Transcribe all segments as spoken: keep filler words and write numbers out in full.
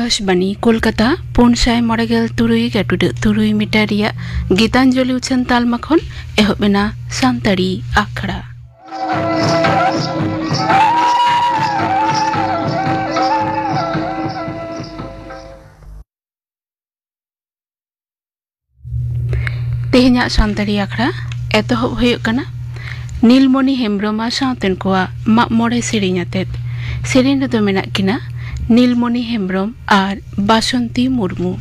ᱟᱠᱟᱥᱵᱟᱱᱤ ᱠᱳᱞᱠᱟᱛᱟ, ᱯᱩᱱ ᱥᱟᱭ ᱢᱚᱬᱮ ᱜᱮᱞ ᱛᱩᱨᱩᱭ ᱜᱮᱴᱩᱰᱟᱹᱜ ᱛᱩᱨᱩᱭ ᱢᱤᱴᱟᱨ ᱨᱮᱭᱟᱜ ᱜᱤᱛᱟᱧᱡᱚᱞᱤ ᱩᱪᱷᱟᱹᱱ ᱛᱟᱞᱢᱟ ᱠᱷᱚᱱ ᱮᱦᱚᱵ ᱮᱱᱟ ᱥᱟᱱᱛᱟᱲᱤ ᱟᱠᱷᱲᱟ᱾ ᱛᱮᱦᱮᱧᱟᱜ ᱥᱟᱱᱛᱟᱲᱤ ᱟᱠᱷᱲᱟ ᱮᱛᱚᱦᱚᱵ ᱦᱩᱭᱩᱜ ᱠᱟᱱᱟ ᱱᱤᱞᱢᱚᱱᱤ ᱦᱮᱢᱵᱨᱚᱢ ᱟᱨ ᱥᱟᱶᱛᱮᱱ ᱠᱚᱣᱟᱜ ᱢᱟᱜ ᱢᱚᱬᱮ ᱥᱮᱨᱮᱧ ᱟᱛᱮᱫ᱾ ᱥᱮᱨᱮᱧ ᱨᱮᱫᱚ ᱢᱮᱱᱟᱜ ᱠᱤᱱᱟ ᱱᱤᱞᱢᱚᱱᱤ ᱦᱮᱢᱵᱨᱚᱢ ᱟᱨ ᱵᱟᱥᱚᱱᱛᱤ ᱢᱩᱨᱢᱩ᱾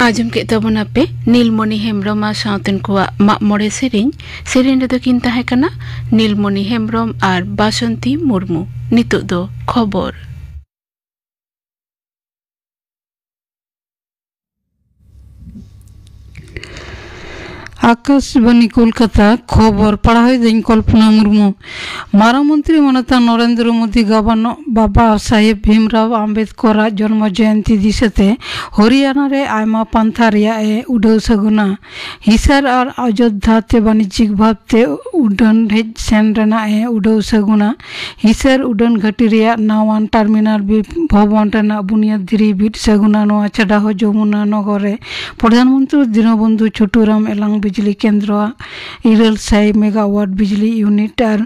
ᱟᱸᱡᱚᱢ ᱠᱮᱫ ᱛᱟᱵᱚᱱᱟᱯᱮ ᱱᱤᱞᱢᱚᱱᱤ ᱦᱮᱢᱵᱨᱚᱢ ᱟᱨ ᱥᱟᱶᱛᱮᱱ ᱠᱚᱣᱟᱜ ᱢᱟᱜ ᱢᱚᱬᱮ ᱥᱮᱨᱮᱧ᱾ ᱥᱮᱨᱮᱧ ᱨᱮᱫᱚ ᱠᱤᱱ ᱛᱟᱦᱮᱸ ᱠᱟᱱᱟ ᱱᱤᱞᱢᱚᱱᱤ ᱦᱮᱢᱵᱨᱚᱢ ᱟᱨ ᱵᱟᱥᱚᱱᱛᱤ ᱢᱩᱨᱢᱩ᱾ ᱱᱤᱛᱚᱜ ᱫᱚ ᱠᱷᱚᱵᱚᱨ᱾ ᱟᱠᱟᱥᱵᱟᱱᱤ ᱠᱳᱞᱠᱟᱛᱟ, ᱠᱷᱚᱵᱚᱨ ᱯᱟᱲᱦᱟᱣᱮᱫᱟᱹᱧ ᱠᱚᱞᱯᱚᱱᱟ ᱢᱩᱨᱢᱩ᱾ ᱢᱟᱨᱟᱝ ᱢᱚᱱᱛᱨᱤ ᱢᱟᱱᱚᱛᱟᱱ ᱱᱚᱨᱮᱱᱫᱨᱚ ᱢᱳᱫᱤ ᱜᱟᱵᱟᱱᱚᱜ ᱵᱟᱵᱟ ᱥᱟᱦᱮᱵᱽ ᱵᱷᱤᱢᱨᱟᱣ ᱟᱢᱵᱮᱫᱠᱚᱨᱟᱜ ᱡᱚᱱᱢᱚ ᱡᱚᱭᱚᱱᱛᱤ ᱫᱤᱥᱟᱹᱛᱮ ᱦᱚᱨᱤᱭᱟᱱᱟ ᱨᱮ ᱟᱭᱢᱟ ᱯᱟᱱᱛᱷᱟ ᱨᱮᱭᱟᱜ ᱮ ᱩᱰᱟᱹᱣ ᱥᱟᱹᱜᱩᱱᱟ᱾ ᱦᱤᱥᱟᱨ ᱟᱨ ᱚᱡᱳᱫᱽᱫᱷᱟ ᱛᱮ ᱵᱟᱹᱱᱤᱡᱽᱭᱤᱠ ᱵᱷᱟᱵᱽ ᱛᱮ ᱩᱰᱟᱹᱱ ᱦᱮᱡ ᱥᱮᱱ ᱨᱮᱱᱟᱜ ᱮ ᱩᱰᱟᱹᱣ ᱥᱟᱹᱜᱩᱱᱟ᱾ ᱦᱤᱥᱟᱨ ᱩᱰᱟᱹᱱ ᱜᱷᱟᱹᱴᱤ ᱨᱮᱭᱟᱜ ᱱᱟᱣᱟᱱ ᱴᱟᱨᱢᱤᱱᱟᱞ ᱵᱷᱚᱵᱚᱱ ᱨᱮᱱᱟᱜ ᱵᱩᱱᱤᱭᱟᱹᱫ ᱫᱷᱤᱨᱤ ᱵᱤᱫ ᱥᱟᱹᱜᱩᱱᱟ᱾ ᱱᱚᱣᱟ ᱪᱷᱟᱰᱟ ᱦᱚᱸ ᱡᱚᱢᱩᱱᱟ ᱱᱚᱜᱚᱨ ᱨᱮ ᱯᱨᱚᱫᱷᱟᱱ ᱢᱚᱱᱛᱨᱤ ᱫᱤᱱᱚᱵᱚᱱᱫᱷᱩ ᱪᱷᱳᱴᱩ ᱨᱟᱢ ᱮᱞᱟᱝ ᱵᱤᱡᱽᱞᱤ ᱠᱮᱱᱫᱨᱚ ᱤᱨᱟᱹᱞ ᱥᱟᱭ ᱢᱮᱜᱟᱣᱟᱴ ᱵᱤᱡᱽᱞᱤ ᱤᱭᱩᱱᱤᱴ ᱟᱨ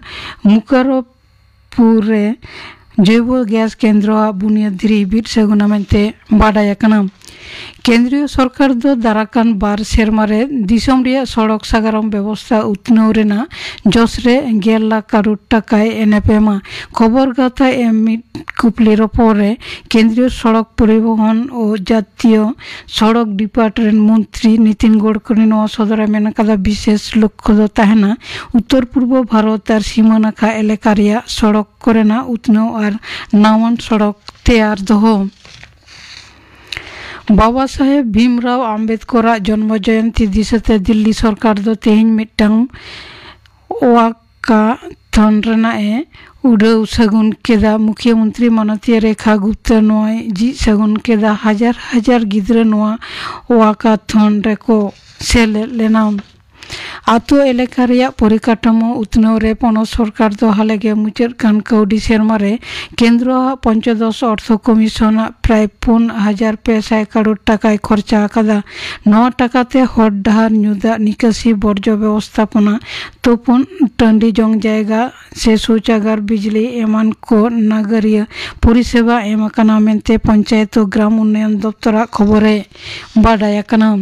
ᱢᱩᱠᱟᱨᱚᱯᱩᱨ ᱨᱮ ᱡᱳᱭᱵᱚ ᱜᱮᱥ ᱠᱮᱱᱫᱨᱚ ᱟᱜ ᱵᱩᱱᱤᱭᱟᱹᱫ ᱫᱷᱤᱨᱤ ᱵᱤᱫ ᱥᱟᱹᱜᱩᱱᱟ ᱢᱮᱱᱛᱮ ᱵᱟᱰᱟᱭ ᱟᱠᱟᱱᱟ᱾ ᱠᱮᱱᱫᱨᱤᱭᱚ ᱥᱚᱨᱠᱟᱨ ᱫᱚ ᱫᱟᱨᱟᱠᱟᱱ ᱵᱟᱨ ᱥᱮᱨᱢᱟ ᱨᱮ ᱫᱤᱥᱚᱢ ᱨᱮᱭᱟᱜ ᱥᱚᱲᱚᱠ ᱥᱟᱜᱟᱲᱚᱢ ᱵᱮᱵᱚᱥᱛᱷᱟ ᱩᱛᱱᱟᱹᱣ ᱨᱮᱱᱟᱜ ᱡᱚᱥ ᱨᱮ ᱜᱮᱞ ᱞᱟᱠᱷ ᱠᱟᱨᱳᱲ ᱴᱟᱠᱟᱭ ᱮᱱᱮᱯ ᱮᱢᱟ᱾ ᱠᱷᱚᱵᱚᱨ ᱜᱟᱶᱛᱟ ᱮᱢ ᱢᱤᱫ ᱠᱩᱯᱞᱤ ᱨᱚᱯᱚᱲ ᱨᱮ ᱠᱮᱱᱫᱨᱤᱭᱚ ᱥᱚᱲᱚᱠ ᱯᱚᱨᱤᱵᱚᱦᱚᱱ ᱳ ᱡᱟᱛᱤᱭᱚ ᱥᱚᱲᱚᱠ ᱰᱤᱯᱟᱨᱴ ᱨᱮᱱ ᱢᱚᱱᱛᱨᱤ ᱱᱤᱛᱤᱱ ᱜᱚᱰᱠᱚᱨᱤ ᱱᱚᱣᱟ ᱥᱚᱫᱚᱨ ᱮ ᱢᱮᱱ ᱟᱠᱟᱫᱟ, ᱵᱤᱥᱮᱥ ᱞᱚᱠᱠᱷᱚ ᱫᱚ ᱛᱟᱦᱮᱱᱟ ᱩᱛᱛᱚᱨ ᱯᱩᱨᱵᱚ ᱵᱷᱟᱨᱚᱛ ᱟᱨ ᱥᱤᱢᱟᱹ ᱱᱟᱠᱷᱟ ᱮᱞᱟᱠᱟ ᱨᱮᱭᱟᱜ ᱥᱚᱲᱚᱠ ᱠᱚᱨᱮᱱᱟᱜ ᱩᱛᱱᱟᱹᱣ ᱟᱨ ᱱᱟᱣᱟᱱ ᱥᱚᱲᱚᱠ ᱛᱮᱭᱟᱨ ᱫᱚᱦᱚ᱾ ᱵᱟᱵᱟ ᱥᱟᱦᱮᱵᱽ ᱵᱷᱤᱢᱨᱟᱣ ᱟᱢᱵᱮᱫᱠᱚᱨᱟᱜ ᱡᱚᱱᱢᱚ ᱡᱚᱭᱚᱱᱛᱤ ᱫᱤᱥᱟᱹᱛᱮ ᱫᱤᱞᱞᱤ ᱥᱚᱨᱠᱟᱨ ᱫᱚ ᱛᱮᱦᱮᱧ ᱢᱤᱫᱴᱟᱝ ᱣᱟᱠᱟᱛᱷᱚᱱ ᱨᱮᱱᱟᱜ ᱮ ᱩᱰᱟᱹᱣ ᱥᱟᱹᱜᱩᱱ ᱠᱮᱫᱟ᱾ ᱢᱩᱠᱷᱭᱟᱹ ᱢᱚᱱᱛᱨᱤ ᱢᱟᱱᱚᱛᱤᱭᱟᱹ ᱨᱮᱠᱷᱟ ᱜᱩᱯᱛᱟ ᱱᱚᱣᱟᱭ ᱡᱷᱤᱡ ᱥᱟᱹᱜᱩᱱ ᱠᱮᱫᱟ᱾ ᱦᱟᱡᱟᱨ ᱦᱟᱡᱟᱨ ᱜᱤᱫᱽᱨᱟᱹ ᱱᱚᱣᱟ ᱣᱟᱠᱟᱛᱷᱚᱱ ᱨᱮᱠᱚ ᱥᱮᱞᱮᱫ ᱞᱮᱱᱟ᱾ ᱟᱛᱳ ᱮᱞᱟᱠᱟ ᱨᱮᱭᱟᱜ ᱯᱚᱨᱤᱠᱟᱴᱷᱟᱢᱳ ᱩᱛᱱᱟᱹᱣ ᱨᱮ ᱯᱚᱱᱚᱛ ᱥᱚᱨᱠᱟᱨ ᱫᱚ ᱦᱟᱞᱮᱜᱮ ᱢᱩᱪᱟᱹᱫ ᱠᱟᱱ ᱠᱟᱹᱣᱰᱤ ᱥᱮᱨᱢᱟ ᱨᱮ ᱠᱮᱱᱫᱨᱚ ᱟᱜ ᱯᱚᱧᱪᱚᱫᱚᱥ ᱚᱨᱛᱷᱚ ᱠᱚᱢᱤᱥᱚᱱ ᱟᱜ ᱯᱨᱟᱭ ᱯᱩᱱ ᱦᱟᱡᱟᱨ ᱯᱮ ᱥᱟᱭ ᱠᱟᱨᱳᱲ ᱴᱟᱠᱟᱭ ᱠᱷᱚᱨᱪᱟ ᱟᱠᱟᱫᱟ᱾ ᱱᱚᱣᱟ ᱴᱟᱠᱟ ᱛᱮ ᱦᱚᱨ ᱰᱟᱦᱟᱨ, ᱧᱩ ᱫᱟᱜ ᱱᱤᱠᱟᱹᱥᱤ, ᱵᱚᱨᱡᱚ ᱵᱮᱵᱚᱥᱛᱷᱟᱯᱚᱱᱟ, ᱛᱩᱯᱩᱱ ᱴᱟᱺᱰᱤ, ᱡᱚᱝ ᱡᱟᱭᱜᱟ ᱥᱮ ᱥᱳᱪᱟᱜᱟᱨ, ᱵᱤᱡᱽᱞᱤ ᱮᱢᱟᱱ ᱠᱚ ᱱᱟᱜᱟᱨᱤᱭᱟᱹ ᱯᱚᱨᱤᱥᱮᱵᱟ ᱮᱢ ᱟᱠᱟᱱᱟ ᱢᱮᱱᱛᱮ ᱯᱚᱧᱪᱟᱭᱮᱛ ᱳ ᱜᱨᱟᱢ ᱩᱱᱱᱚᱭᱚᱱ ᱫᱚᱯᱛᱚᱨᱟᱜ ᱠᱷᱚᱵᱚᱨ ᱮ ᱵᱟᱰᱟᱭ ᱟᱠᱟᱱᱟ᱾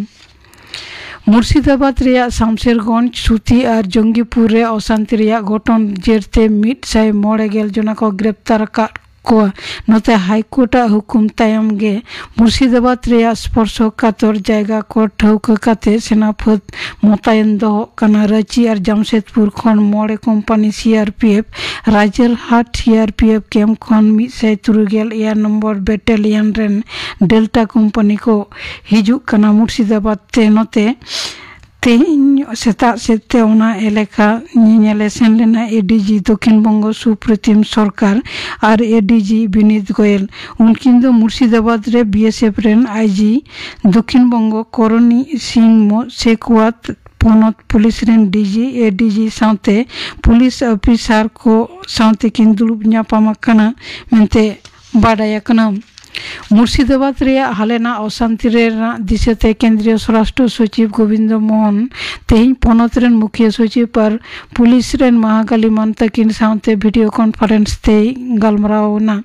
ᱢᱩᱨᱥᱤᱫᱟᱵᱟᱫᱽ ᱨᱮᱭᱟᱜ ᱥᱟᱢᱥᱮᱨᱜᱚᱸᱡᱽ, ᱥᱩᱛᱤ ᱟᱨ ᱡᱚᱝᱜᱤᱯᱩᱨ ᱨᱮ ᱚᱥᱟᱱᱛᱤ ᱨᱮᱭᱟᱜ ᱜᱷᱚᱴᱚᱱ ᱡᱮᱨᱛᱮ ᱢᱤᱫ ᱥᱟᱭ ᱢᱚᱬᱮ ᱜᱮᱞ ᱡᱚᱱᱟ ᱠᱚ ᱜᱨᱮᱯᱛᱟᱨ ᱟᱠᱟᱫ ᱠᱚᱣᱟ᱾ ᱱᱚᱛᱮ ᱦᱟᱭᱠᱳᱨᱴ ᱟᱜ ᱦᱩᱠᱩᱢ ᱛᱟᱭᱚᱢ ᱜᱮ ᱢᱩᱨᱥᱤᱫᱟᱵᱟᱫᱽ ᱨᱮᱭᱟᱜ ᱥᱯᱚᱨᱥᱚ ᱠᱟᱛᱚᱨ ᱡᱟᱭᱜᱟ ᱠᱚ ᱴᱷᱟᱹᱣᱠᱟᱹ ᱠᱟᱛᱮ ᱥᱮᱱᱟ ᱯᱷᱟᱹᱫ ᱢᱚᱛᱟᱭᱮᱱ ᱫᱚᱦᱚᱜ ᱠᱟᱱᱟ᱾ ᱨᱟᱺᱪᱤ ᱟᱨ ᱡᱟᱢᱥᱮᱫᱽᱯᱩᱨ ᱠᱷᱚᱱ ᱢᱚᱬᱮ ᱠᱳᱢᱯᱟᱱᱤ ᱥᱤ ᱟᱨ ᱯᱤ ᱮᱯᱷ, ᱨᱟᱡᱮᱨᱦᱟᱴ ᱥᱤ ᱟᱨ ᱯᱤ ᱮᱯᱷ ᱠᱮᱢᱯ ᱠᱷᱚᱱ ᱢᱤᱫ ᱥᱟᱭ ᱛᱩᱨᱩᱭ ᱜᱮᱞ ᱮᱭᱟᱭ ᱱᱚᱢᱵᱚᱨ ᱵᱮᱴᱟᱞᱤᱭᱟᱱ ᱨᱮᱱ ᱰᱮᱞᱴᱟ ᱠᱳᱢᱯᱟᱱᱤ ᱠᱚ ᱦᱤᱡᱩᱜ ᱠᱟᱱᱟ ᱢᱩᱨᱥᱤᱫᱟᱵᱟᱫᱽ ᱛᱮ᱾ ᱱᱚᱛᱮ ᱛᱮᱦᱮᱧ ᱥᱮᱛᱟᱜ ᱥᱮᱫ ᱛᱮ ᱚᱱᱟ ᱮᱞᱟᱠᱟ ᱧᱮᱧᱮᱞᱮ ᱥᱮᱱ ᱞᱮᱱᱟ ᱮ ᱰᱤ ᱡᱤ ᱫᱚᱠᱷᱤᱱ ᱵᱚᱝᱜᱚ ᱥᱩᱯᱨᱚᱛᱤᱢ ᱥᱚᱨᱠᱟᱨ ᱟᱨ ᱮ ᱰᱤ ᱡᱤ ᱵᱤᱱᱤᱛ ᱜᱳᱭᱮᱞ᱾ ᱩᱱᱠᱤᱱ ᱫᱚ ᱢᱩᱨᱥᱤᱫᱟᱵᱟᱫᱽ ᱨᱮ ᱵᱤ ᱮᱥ ᱮᱯᱷ ᱨᱮᱱ ᱟᱭ ᱡᱤ ᱫᱚᱠᱷᱤᱱ ᱵᱚᱝᱜᱚ ᱠᱚᱨᱚᱱᱤ ᱥᱤᱝ ᱢᱚ ᱥᱮᱠᱣᱟᱛ, ᱯᱚᱱᱚᱛ ᱯᱩᱞᱤᱥ ᱨᱮᱱ ᱰᱤ ᱡᱤ, ᱮ ᱰᱤ ᱡᱤ ᱥᱟᱶᱛᱮ ᱯᱩᱞᱤᱥ ᱚᱯᱷᱤᱥᱟᱨ ᱠᱚ ᱥᱟᱶᱛᱮ ᱠᱤᱱ ᱫᱩᱲᱩᱵ ᱧᱟᱯᱟᱢ ᱟᱠᱟᱱᱟ ᱢᱮᱱᱛᱮ ᱵᱟᱰᱟᱭ ᱟᱠᱟᱱᱟ᱾ ᱢᱩᱨᱥᱤᱫᱟᱵᱟᱫᱽ ᱨᱮᱭᱟᱜ ᱦᱟᱞᱮᱱᱟᱜ ᱚᱥᱟᱱᱛᱤ ᱨᱮᱱᱟᱜ ᱫᱤᱥᱟᱹᱛᱮ ᱠᱮᱱᱫᱨᱤᱭᱚ ᱥᱚᱨᱟᱥᱴᱨᱚ ᱥᱚᱪᱤᱵᱽ ᱜᱳᱵᱤᱱᱫᱚ ᱢᱳᱦᱚᱱ ᱛᱮᱦᱮᱧ ᱯᱚᱱᱚᱛ ᱨᱮᱱ ᱢᱩᱠᱷᱤᱭᱟᱹ ᱥᱚᱪᱤᱵᱽ ᱟᱨ ᱯᱩᱞᱤᱥ ᱨᱮᱱ ᱢᱟᱦᱟᱠᱟᱞᱤ ᱢᱟᱱ ᱛᱟᱹᱠᱤᱱ ᱥᱟᱶᱛᱮ ᱵᱷᱤᱰᱤᱭᱳ ᱠᱚᱱᱯᱷᱟᱨᱮᱱᱥ ᱛᱮᱭ ᱜᱟᱞᱢᱟᱨᱟᱣ ᱮᱱᱟ᱾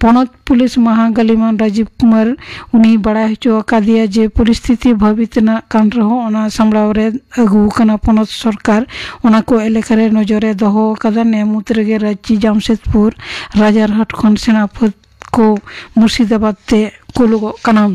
ᱯᱚᱱᱚᱛ ᱯᱩᱞᱤᱥ ᱢᱟᱦᱟᱠᱟᱞᱤ ᱢᱟᱱ ᱨᱟᱡᱤᱵᱽ ᱠᱩᱢᱟᱨ ᱩᱱᱤᱭ ᱵᱟᱲᱟᱭ ᱦᱚᱪᱚ ᱟᱠᱟᱫᱮᱭᱟ ᱡᱮ ᱯᱚᱨᱤᱥᱛᱷᱤᱛᱤ ᱵᱷᱟᱹᱵᱤᱛ ᱨᱮᱱᱟᱜ ᱠᱟᱱ ᱨᱮᱦᱚᱸ ᱚᱱᱟ ᱥᱟᱢᱵᱲᱟᱣ ᱨᱮ ᱟᱹᱜᱩ ᱟᱠᱟᱱᱟ ᱯᱚᱱᱚᱛ ᱥᱚᱨᱠᱟᱨ᱾ ᱚᱱᱟ ᱠᱚ ᱮᱞᱟᱠᱟ ᱨᱮ ᱱᱚᱡᱚᱨ ᱮ ᱫᱚᱦᱚ ᱟᱠᱟᱫᱟ᱾ ᱱᱮ ᱢᱩᱫᱽ ᱨᱮᱜᱮ ᱨᱟᱺᱪᱤ, ᱡᱟᱢᱥᱮᱫᱽᱯᱩᱨ, ᱨᱟᱡᱟᱨᱦᱟᱴ ᱠᱷᱚᱱ ᱥᱮᱱᱟ ᱯᱷᱟᱹᱫ ᱠᱚ ᱢᱩᱨᱥᱤᱫᱟᱵᱟᱫᱽ ᱛᱮ ᱠᱩᱞᱩᱜᱚᱜ ᱠᱟᱱᱟ᱾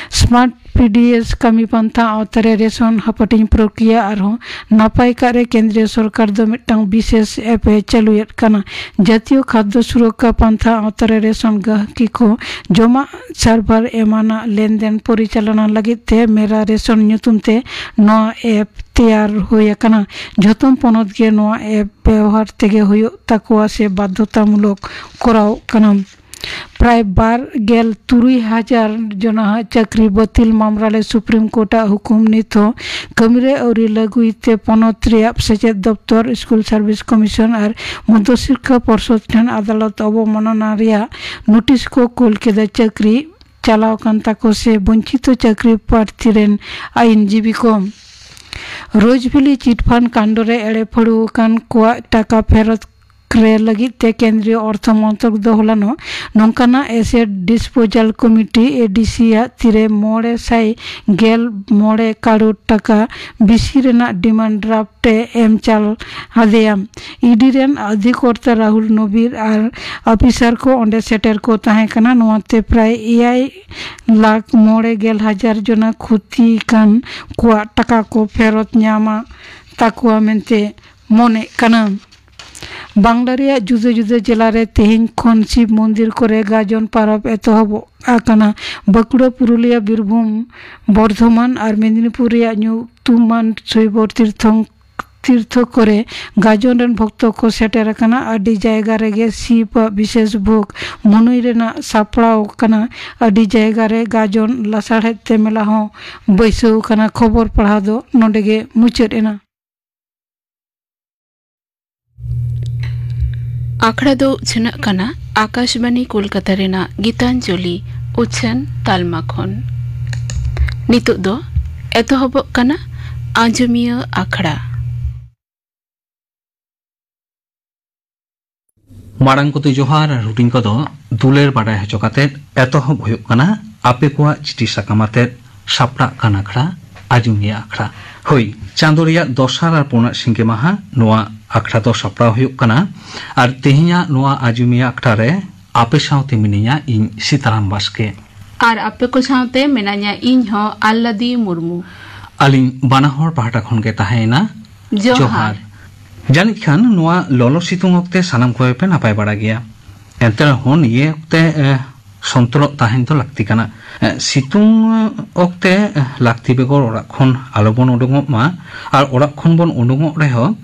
ᱥᱢᱟᱨᱴ ᱯᱤ ᱰᱤ ᱮᱥ ᱠᱟᱹᱢᱤ ᱯᱟᱱᱛᱷᱟ ᱟᱣᱛᱟ ᱨᱮ ᱨᱮᱥᱚᱱ ᱦᱟᱹᱯᱟᱹᱴᱤᱧ ᱯᱨᱚᱠᱨᱤᱭᱟ ᱟᱨᱦᱚᱸ ᱱᱟᱯᱟᱭ ᱠᱟᱜ ᱨᱮ ᱠᱮᱱᱫᱨᱤᱭᱚ ᱥᱚᱨᱠᱟᱨ ᱫᱚ ᱢᱤᱫᱴᱟᱝ ᱵᱤᱥᱮᱥ ᱮᱯ ᱮ ᱪᱟᱹᱞᱩᱭᱮᱫ ᱠᱟᱱᱟ᱾ ᱡᱟᱛᱤᱭᱚ ᱠᱷᱟᱫᱽᱫᱚ ᱥᱩᱨᱚᱠᱠᱷᱟ ᱯᱟᱱᱛᱷᱟ ᱟᱣᱛᱟ ᱨᱮ ᱨᱮᱥᱚᱱ ᱜᱟᱦᱠᱤ ᱠᱚ ᱡᱚᱢᱟᱜ ᱥᱟᱨᱵᱷᱟᱨ ᱮᱢᱟᱱᱟᱜ ᱞᱮᱱᱫᱮᱱ ᱯᱚᱨᱤᱪᱟᱞᱚᱱᱟ ᱞᱟᱹᱜᱤᱫ ᱛᱮ ᱢᱮᱨᱟ ᱨᱮᱥᱚᱱ ᱧᱩᱛᱩᱢ ᱛᱮ ᱱᱚᱣᱟ ᱮᱯ ᱛᱮᱭᱟᱨ ᱦᱩᱭ ᱟᱠᱟᱱᱟ᱾ ᱡᱷᱚᱛᱚᱢ ᱯᱚᱱᱚᱛ ᱜᱮ ᱱᱚᱣᱟ ᱮᱯ ᱵᱮᱣᱦᱟᱨ ᱛᱮᱜᱮ ᱦᱩᱭᱩᱜ ᱛᱟᱠᱚᱣᱟ ᱥᱮ ᱵᱟᱫᱽᱫᱷᱚᱛᱟᱢᱩᱞᱚᱠ ᱠᱚᱨᱟᱣ ᱠᱟᱱᱟ᱾ ᱯᱨᱟᱭ ᱵᱟᱨ ᱜᱮᱞ ᱛᱩᱨᱩᱭ ᱦᱟᱡᱟᱨ ᱡᱚᱱᱟᱜ ᱪᱟᱹᱠᱨᱤ ᱵᱟᱹᱛᱤᱞ ᱢᱟᱢᱞᱟ ᱨᱮ ᱥᱩᱯᱨᱤᱢ ᱠᱳᱨᱴ ᱟᱜ ᱦᱩᱠᱩᱢ ᱱᱤᱛ ᱦᱚᱸ ᱠᱟᱹᱢᱤ ᱨᱮ ᱟᱹᱣᱨᱤ ᱞᱟᱹᱜᱩᱭ ᱛᱮ ᱯᱚᱱᱚᱛ ᱨᱮᱭᱟᱜ ᱥᱮᱪᱮᱫ ᱫᱚᱯᱛᱚᱨ, ᱥᱠᱩᱞ ᱥᱟᱨᱵᱷᱤᱥ ᱠᱚᱢᱤᱥᱚᱱ ᱟᱨ ᱢᱚᱫᱽᱫᱷᱚ ᱥᱤᱠᱠᱷᱟ ᱯᱚᱨᱥᱚᱫ ᱴᱷᱮᱱ ᱟᱫᱟᱞᱚᱛ ᱚᱵᱚᱢᱟᱱᱚᱱᱟ ᱨᱮᱭᱟᱜ ᱱᱳᱴᱤᱥ ᱠᱚ ᱠᱳᱞ ᱠᱮᱫᱟ᱾ ᱪᱟᱹᱠᱨᱤ ᱪᱟᱞᱟᱣ ᱠᱟᱱ ᱛᱟᱠᱚ ᱥᱮ ᱵᱚᱧᱪᱤᱛᱚ ᱪᱟᱹᱠᱨᱤ ᱯᱨᱟᱨᱛᱷᱤ ᱨᱮᱱ ᱟᱹᱭᱤᱱᱡᱤᱵᱤ ᱠᱚ᱾ ᱨᱳᱡᱽᱵᱷᱮᱞᱤ ᱪᱤᱴᱯᱷᱟᱱᱰ ᱠᱟণ্ড ᱨᱮ ᱮᱲᱮ ᱯᱷᱟᱹᱲᱩ ᱟᱠᱟᱱ ᱠᱚᱣᱟᱜ ᱴᱟᱠᱟ ᱯᱷᱮᱨᱚᱛ ᱨᱮ ᱞᱟᱹᱜᱤᱫ ᱛᱮ ᱠᱮᱱᱫᱨᱤᱭᱚ ᱚᱨᱛᱷᱚ ᱢᱚᱱᱛᱨᱚᱠ ᱫᱚ ᱦᱚᱞᱟᱱᱚᱜ ᱱᱚᱝᱠᱟᱱᱟᱜ ᱮᱥᱮᱴ ᱰᱤᱥᱯᱳᱡᱟᱞ ᱠᱚᱢᱤᱴᱤ, ᱮᱰᱤᱥᱤ, ᱟᱜ ᱛᱤᱨᱮ ᱢᱚᱬᱮ ᱥᱟᱭ ᱜᱮᱞ ᱢᱚᱬᱮ ᱠᱟᱨᱳᱲ ᱴᱟᱠᱟ ᱵᱮᱥᱤ ᱨᱮᱱᱟᱜ ᱰᱤᱢᱟᱱᱰ ᱰᱨᱟᱯᱴ ᱮ ᱮᱢ ᱪᱟᱞ ᱟᱫᱮᱭᱟ᱾ ᱤᱰᱤ ᱨᱮᱱ ᱚᱫᱷᱤᱠᱚᱨᱛᱟ ᱨᱟᱦᱩᱞ ᱱᱚᱵᱤᱨ ᱟᱨ ᱚᱯᱷᱤᱥᱟᱨ ᱠᱚ ᱚᱸᱰᱮ ᱥᱮᱴᱮᱨ ᱠᱚ ᱛᱟᱦᱮᱸ ᱠᱟᱱᱟ᱾ ᱱᱚᱣᱟᱛᱮ ᱯᱨᱟᱭ ᱮᱭᱟᱭ ᱞᱟᱠᱷ ᱢᱚᱬᱮ ᱜᱮᱞ ᱦᱟᱡᱟᱨ ᱡᱚᱱᱟ ᱠᱷᱚᱛᱤ ᱠᱟᱱ ᱠᱚᱣᱟᱜ ᱴᱟᱠᱟ ᱠᱚ ᱯᱷᱮᱨᱚᱛ ᱧᱟᱢᱟ ᱛᱟᱠᱚᱣᱟ ᱢᱮᱱᱛᱮ ᱢᱚᱱᱮᱜ ᱠᱟᱱᱟ᱾ ᱵᱟᱝᱞᱟ ᱨᱮᱭᱟᱜ ᱡᱩᱫᱟᱹ ᱡᱩᱫᱟᱹ ᱡᱮᱞᱟ ᱨᱮ ᱛᱮᱦᱮᱧ ᱠᱷᱚᱱ ᱥᱤᱵ ᱢᱚᱱᱫᱤᱨ ᱠᱚᱨᱮ ᱜᱟᱡᱚᱱ ᱯᱟᱨᱟᱵᱽ ᱮᱛᱚᱦᱚᱵᱚᱜ ᱠᱟᱱᱟ᱾ ᱵᱟᱸᱠᱩᱲᱟ, ᱯᱩᱨᱩᱞᱤᱭᱟ, ᱵᱤᱨᱵᱷᱩᱢ, ᱵᱚᱨᱫᱷᱚᱢᱟᱱ ᱟᱨ ᱢᱮᱫᱤᱱᱤᱯᱩᱨ ᱨᱮᱭᱟᱜ ᱧᱩᱛᱩᱢᱟᱱ ᱥᱚᱭᱵᱚᱨ ᱛᱤᱨᱛᱷᱚᱝ ᱛᱤᱨᱛᱷᱚ ᱠᱚᱨᱮ ᱜᱟᱡᱚᱱ ᱨᱮᱱ ᱵᱷᱚᱠᱛᱚ ᱠᱚ ᱥᱮᱴᱮᱨ ᱟᱠᱟᱱᱟ᱾ ᱟᱹᱰᱤ ᱡᱟᱭᱜᱟ ᱨᱮᱜᱮ ᱥᱤᱵ ᱟᱜ ᱵᱤᱥᱮᱥ ᱵᱷᱳᱜᱽ ᱢᱚᱱᱩᱭ ᱨᱮᱱᱟᱜ ᱥᱟᱯᱲᱟᱣ ᱟᱠᱟᱱᱟ᱾ ᱟᱹᱰᱤ ᱡᱟᱭᱜᱟ ᱨᱮ ᱜᱟᱡᱚᱱ ᱞᱟᱥᱟᱲᱦᱮᱫ ᱛᱮ ᱢᱮᱞᱟ ᱦᱚᱸ ᱵᱟᱹᱭᱥᱟᱹᱣ ᱟᱠᱟᱱᱟ᱾ ᱠᱷᱚᱵᱚᱨ ᱯᱟᱲᱦᱟᱣ ᱫᱚ ᱱᱚᱰᱮ ᱜᱮ ᱢᱩᱪᱟᱹᱫ ᱮᱱᱟ᱾ ᱟᱠᱷᱲᱟ ᱫᱚ ᱩᱪᱷᱟᱹᱱᱚᱜ ᱠᱟᱱᱟ ᱟᱠᱟᱥᱵᱟᱱᱤ ᱠᱳᱞᱠᱟᱛᱟ ᱨᱮᱱᱟᱜ ᱜᱤᱛᱟᱧᱡᱚᱞᱤ ᱩᱪᱷᱟᱹᱱ ᱛᱟᱞᱢᱟ ᱠᱷᱚᱱ᱾ ᱱᱤᱛᱚᱜ ᱫᱚ ᱮᱛᱚᱦᱚᱵᱚᱜ ᱠᱟᱱᱟ ᱟᱸᱡᱚᱢᱤᱭᱟᱹ ᱟᱠᱷᱲᱟ᱾ ᱢᱟᱲᱟᱝ ᱠᱚᱫᱚ ᱡᱚᱦᱟᱨ ᱟᱨ ᱦᱩᱰᱤᱧ ᱠᱚᱫᱚ ᱫᱩᱞᱟᱹᱲ ᱵᱟᱰᱟᱭ ᱦᱚᱪᱚ ᱠᱟᱛᱮ ᱮᱛᱚᱦᱚᱵ ᱦᱩᱭᱩᱜ ᱠᱟᱱᱟ ᱟᱯᱮ ᱠᱚᱣᱟᱜ ᱪᱤᱴᱷᱤ ᱥᱟᱠᱟᱢ ᱟᱛᱮᱫ ᱥᱟᱯᱲᱟᱜ ᱠᱟᱱ ᱟᱠᱷᱲᱟ, ᱟᱡᱚᱢᱤᱭᱟᱹ ᱟᱠᱷᱲᱟ᱾ ᱦᱳᱭ, ᱪᱟᱸᱫᱳ ᱨᱮᱭᱟᱜ ᱫᱚᱥᱟᱨ ᱟᱨ ᱯᱩᱱᱟᱜ ᱥᱤᱸᱜᱮ ᱢᱟᱦᱟ ᱱᱚᱣᱟ ᱟᱠᱷᱲᱟ ᱫᱚ ᱥᱟᱯᱲᱟᱣ ᱦᱩᱭᱩᱜ ᱠᱟᱱᱟ᱾ ᱟᱨ ᱛᱮᱦᱮᱧᱟᱜ ᱱᱚᱣᱟ ᱟᱡᱚᱢᱤᱭᱟᱹ ᱟᱠᱷᱲᱟ ᱨᱮ ᱟᱯᱮ ᱥᱟᱶᱛᱮ ᱢᱤᱱᱟᱹᱧᱟ ᱤᱧ ᱥᱤᱛᱟᱨᱟᱢ ᱵᱟᱥᱠᱮ᱾ ᱟᱨ ᱟᱯᱮ ᱠᱚ ᱥᱟᱶᱛᱮ ᱢᱮᱱᱟᱧᱟ ᱤᱧ ᱦᱚᱸ ᱟᱞᱞᱟᱫᱤ ᱢᱩᱨᱢᱩ᱾ ᱟᱹᱞᱤᱧ ᱵᱟᱱᱟ ᱦᱚᱲ ᱯᱟᱦᱴᱟ ᱠᱷᱚᱱ ᱜᱮ ᱛᱟᱦᱮᱸᱭᱮᱱᱟ ᱡᱚᱦᱟᱨ᱾ ᱡᱚᱦᱟᱨ᱾ ᱡᱟᱹᱱᱤᱡ ᱠᱷᱟᱱ ᱱᱚᱣᱟ ᱞᱚᱞᱚ ᱥᱤᱛᱩᱝ ᱚᱠᱛᱮ ᱥᱟᱱᱟᱢ ᱠᱚᱜᱮ ᱯᱮ ᱱᱟᱯᱟᱭ ᱵᱟᱲᱟ ᱜᱮᱭᱟ᱾ ᱮᱱᱛᱮ ᱨᱮᱦᱚᱸ ᱱᱤᱭᱟᱹ ᱚᱠᱛᱮ, ᱮ, ᱥᱚᱱᱛᱚᱨᱚᱜ ᱛᱟᱦᱮᱸ ᱫᱚ ᱞᱟᱹᱠᱛᱤ ᱠᱟᱱᱟ᱾ ᱮ, ᱥᱤᱛᱩᱝ ᱚᱠᱛᱮ, ᱮ, ᱞᱟᱹᱠᱛᱤ ᱵᱮᱜᱚᱨ ᱚᱲᱟᱜ ᱠᱷᱚᱱ ᱟᱞᱚᱵᱚᱱ ᱩᱰᱩᱝᱚᱜ ᱢᱟ᱾ ᱟᱨ ᱚᱲᱟᱜ ᱠᱷᱚᱱ ᱵᱚᱱ ᱩᱰᱩᱝᱚᱜ ᱨᱮᱦᱚᱸ,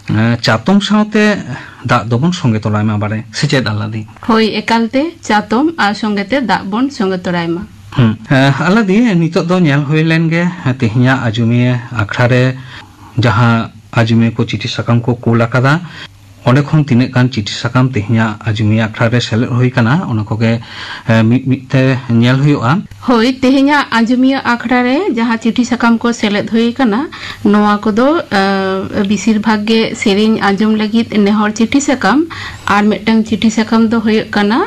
ᱮ, ᱪᱟᱛᱚᱢ ᱥᱟᱶᱛᱮ ᱫᱟᱜ ᱫᱚᱵᱚᱱ ᱥᱚᱸᱜᱮ ᱛᱚᱨᱟᱭ ᱢᱟ ᱵᱟᱲᱮ᱾ ᱥᱮ ᱪᱮᱫ, ᱟᱞᱞᱟᱫᱤ? ᱦᱳᱭ, ᱮᱠᱟᱞᱛᱮ ᱪᱟᱛᱚᱢ ᱟᱨ ᱥᱚᱸᱜᱮᱛᱮ ᱫᱟᱜ ᱵᱚᱱ ᱥᱚᱸᱜᱮ ᱛᱚᱨᱟᱭ ᱢᱟ᱾ ᱦᱩᱸ᱾ ᱮ, ᱟᱞᱞᱟᱫᱤ, ᱱᱤᱛᱚᱜ ᱫᱚ ᱧᱮᱞ ᱦᱩᱭ ᱞᱮᱱ ᱜᱮ, ᱛᱮᱦᱮᱧᱟᱜ ᱟᱡᱚᱢᱤᱭᱟᱹ ᱟᱠᱷᱲᱟ ᱨᱮ ᱡᱟᱦᱟᱸ ᱟᱡᱚᱢᱤᱭᱟᱹ ᱠᱚ ᱪᱤᱴᱷᱤ ᱥᱟᱠᱟᱢ ᱠᱚ ᱠᱩᱞ ᱟᱠᱟᱫᱟ, ᱚᱸᱰᱮ ᱠᱷᱚᱱ ᱛᱤᱱᱟᱹᱜ ᱜᱟᱱ ᱪᱤᱴᱷᱤ ᱥᱟᱠᱟᱢ ᱛᱮᱦᱮᱧᱟᱜ ᱟᱸᱡᱚᱢᱤᱭᱟᱹ ᱟᱠᱷᱲᱟ ᱨᱮ ᱥᱮᱞᱮᱫ ᱦᱩᱭ ᱟᱠᱟᱱᱟ, ᱚᱱᱟ ᱠᱚᱜᱮ, ᱮ, ᱢᱤᱫ ᱢᱤᱫ ᱛᱮ ᱧᱮᱞ ᱦᱩᱭᱩᱜᱼᱟ᱾ ᱦᱳᱭ, ᱛᱮᱦᱮᱧᱟᱜ ᱟᱸᱡᱚᱢᱤᱭᱟᱹ ᱟᱠᱷᱲᱟ ᱨᱮ ᱡᱟᱦᱟᱸ ᱪᱤᱴᱷᱤ ᱥᱟᱠᱟᱢ ᱠᱚ ᱥᱮᱞᱮᱫ ᱦᱩᱭ ᱟᱠᱟᱱᱟ, ᱱᱚᱣᱟ ᱠᱚᱫᱚ, ᱮ, ᱵᱮᱥᱤᱨ ᱵᱷᱟᱜᱽ ᱜᱮ ᱥᱮᱨᱮᱧ ᱟᱸᱡᱚᱢ ᱞᱟᱹᱜᱤᱫ ᱱᱮᱦᱚᱨ ᱪᱤᱴᱷᱤ ᱥᱟᱠᱟᱢ᱾ ᱟᱨ ᱢᱤᱫᱴᱟᱝ ᱪᱤᱴᱷᱤ ᱥᱟᱠᱟᱢ ᱫᱚ ᱦᱩᱭᱩᱜ ᱠᱟᱱᱟ,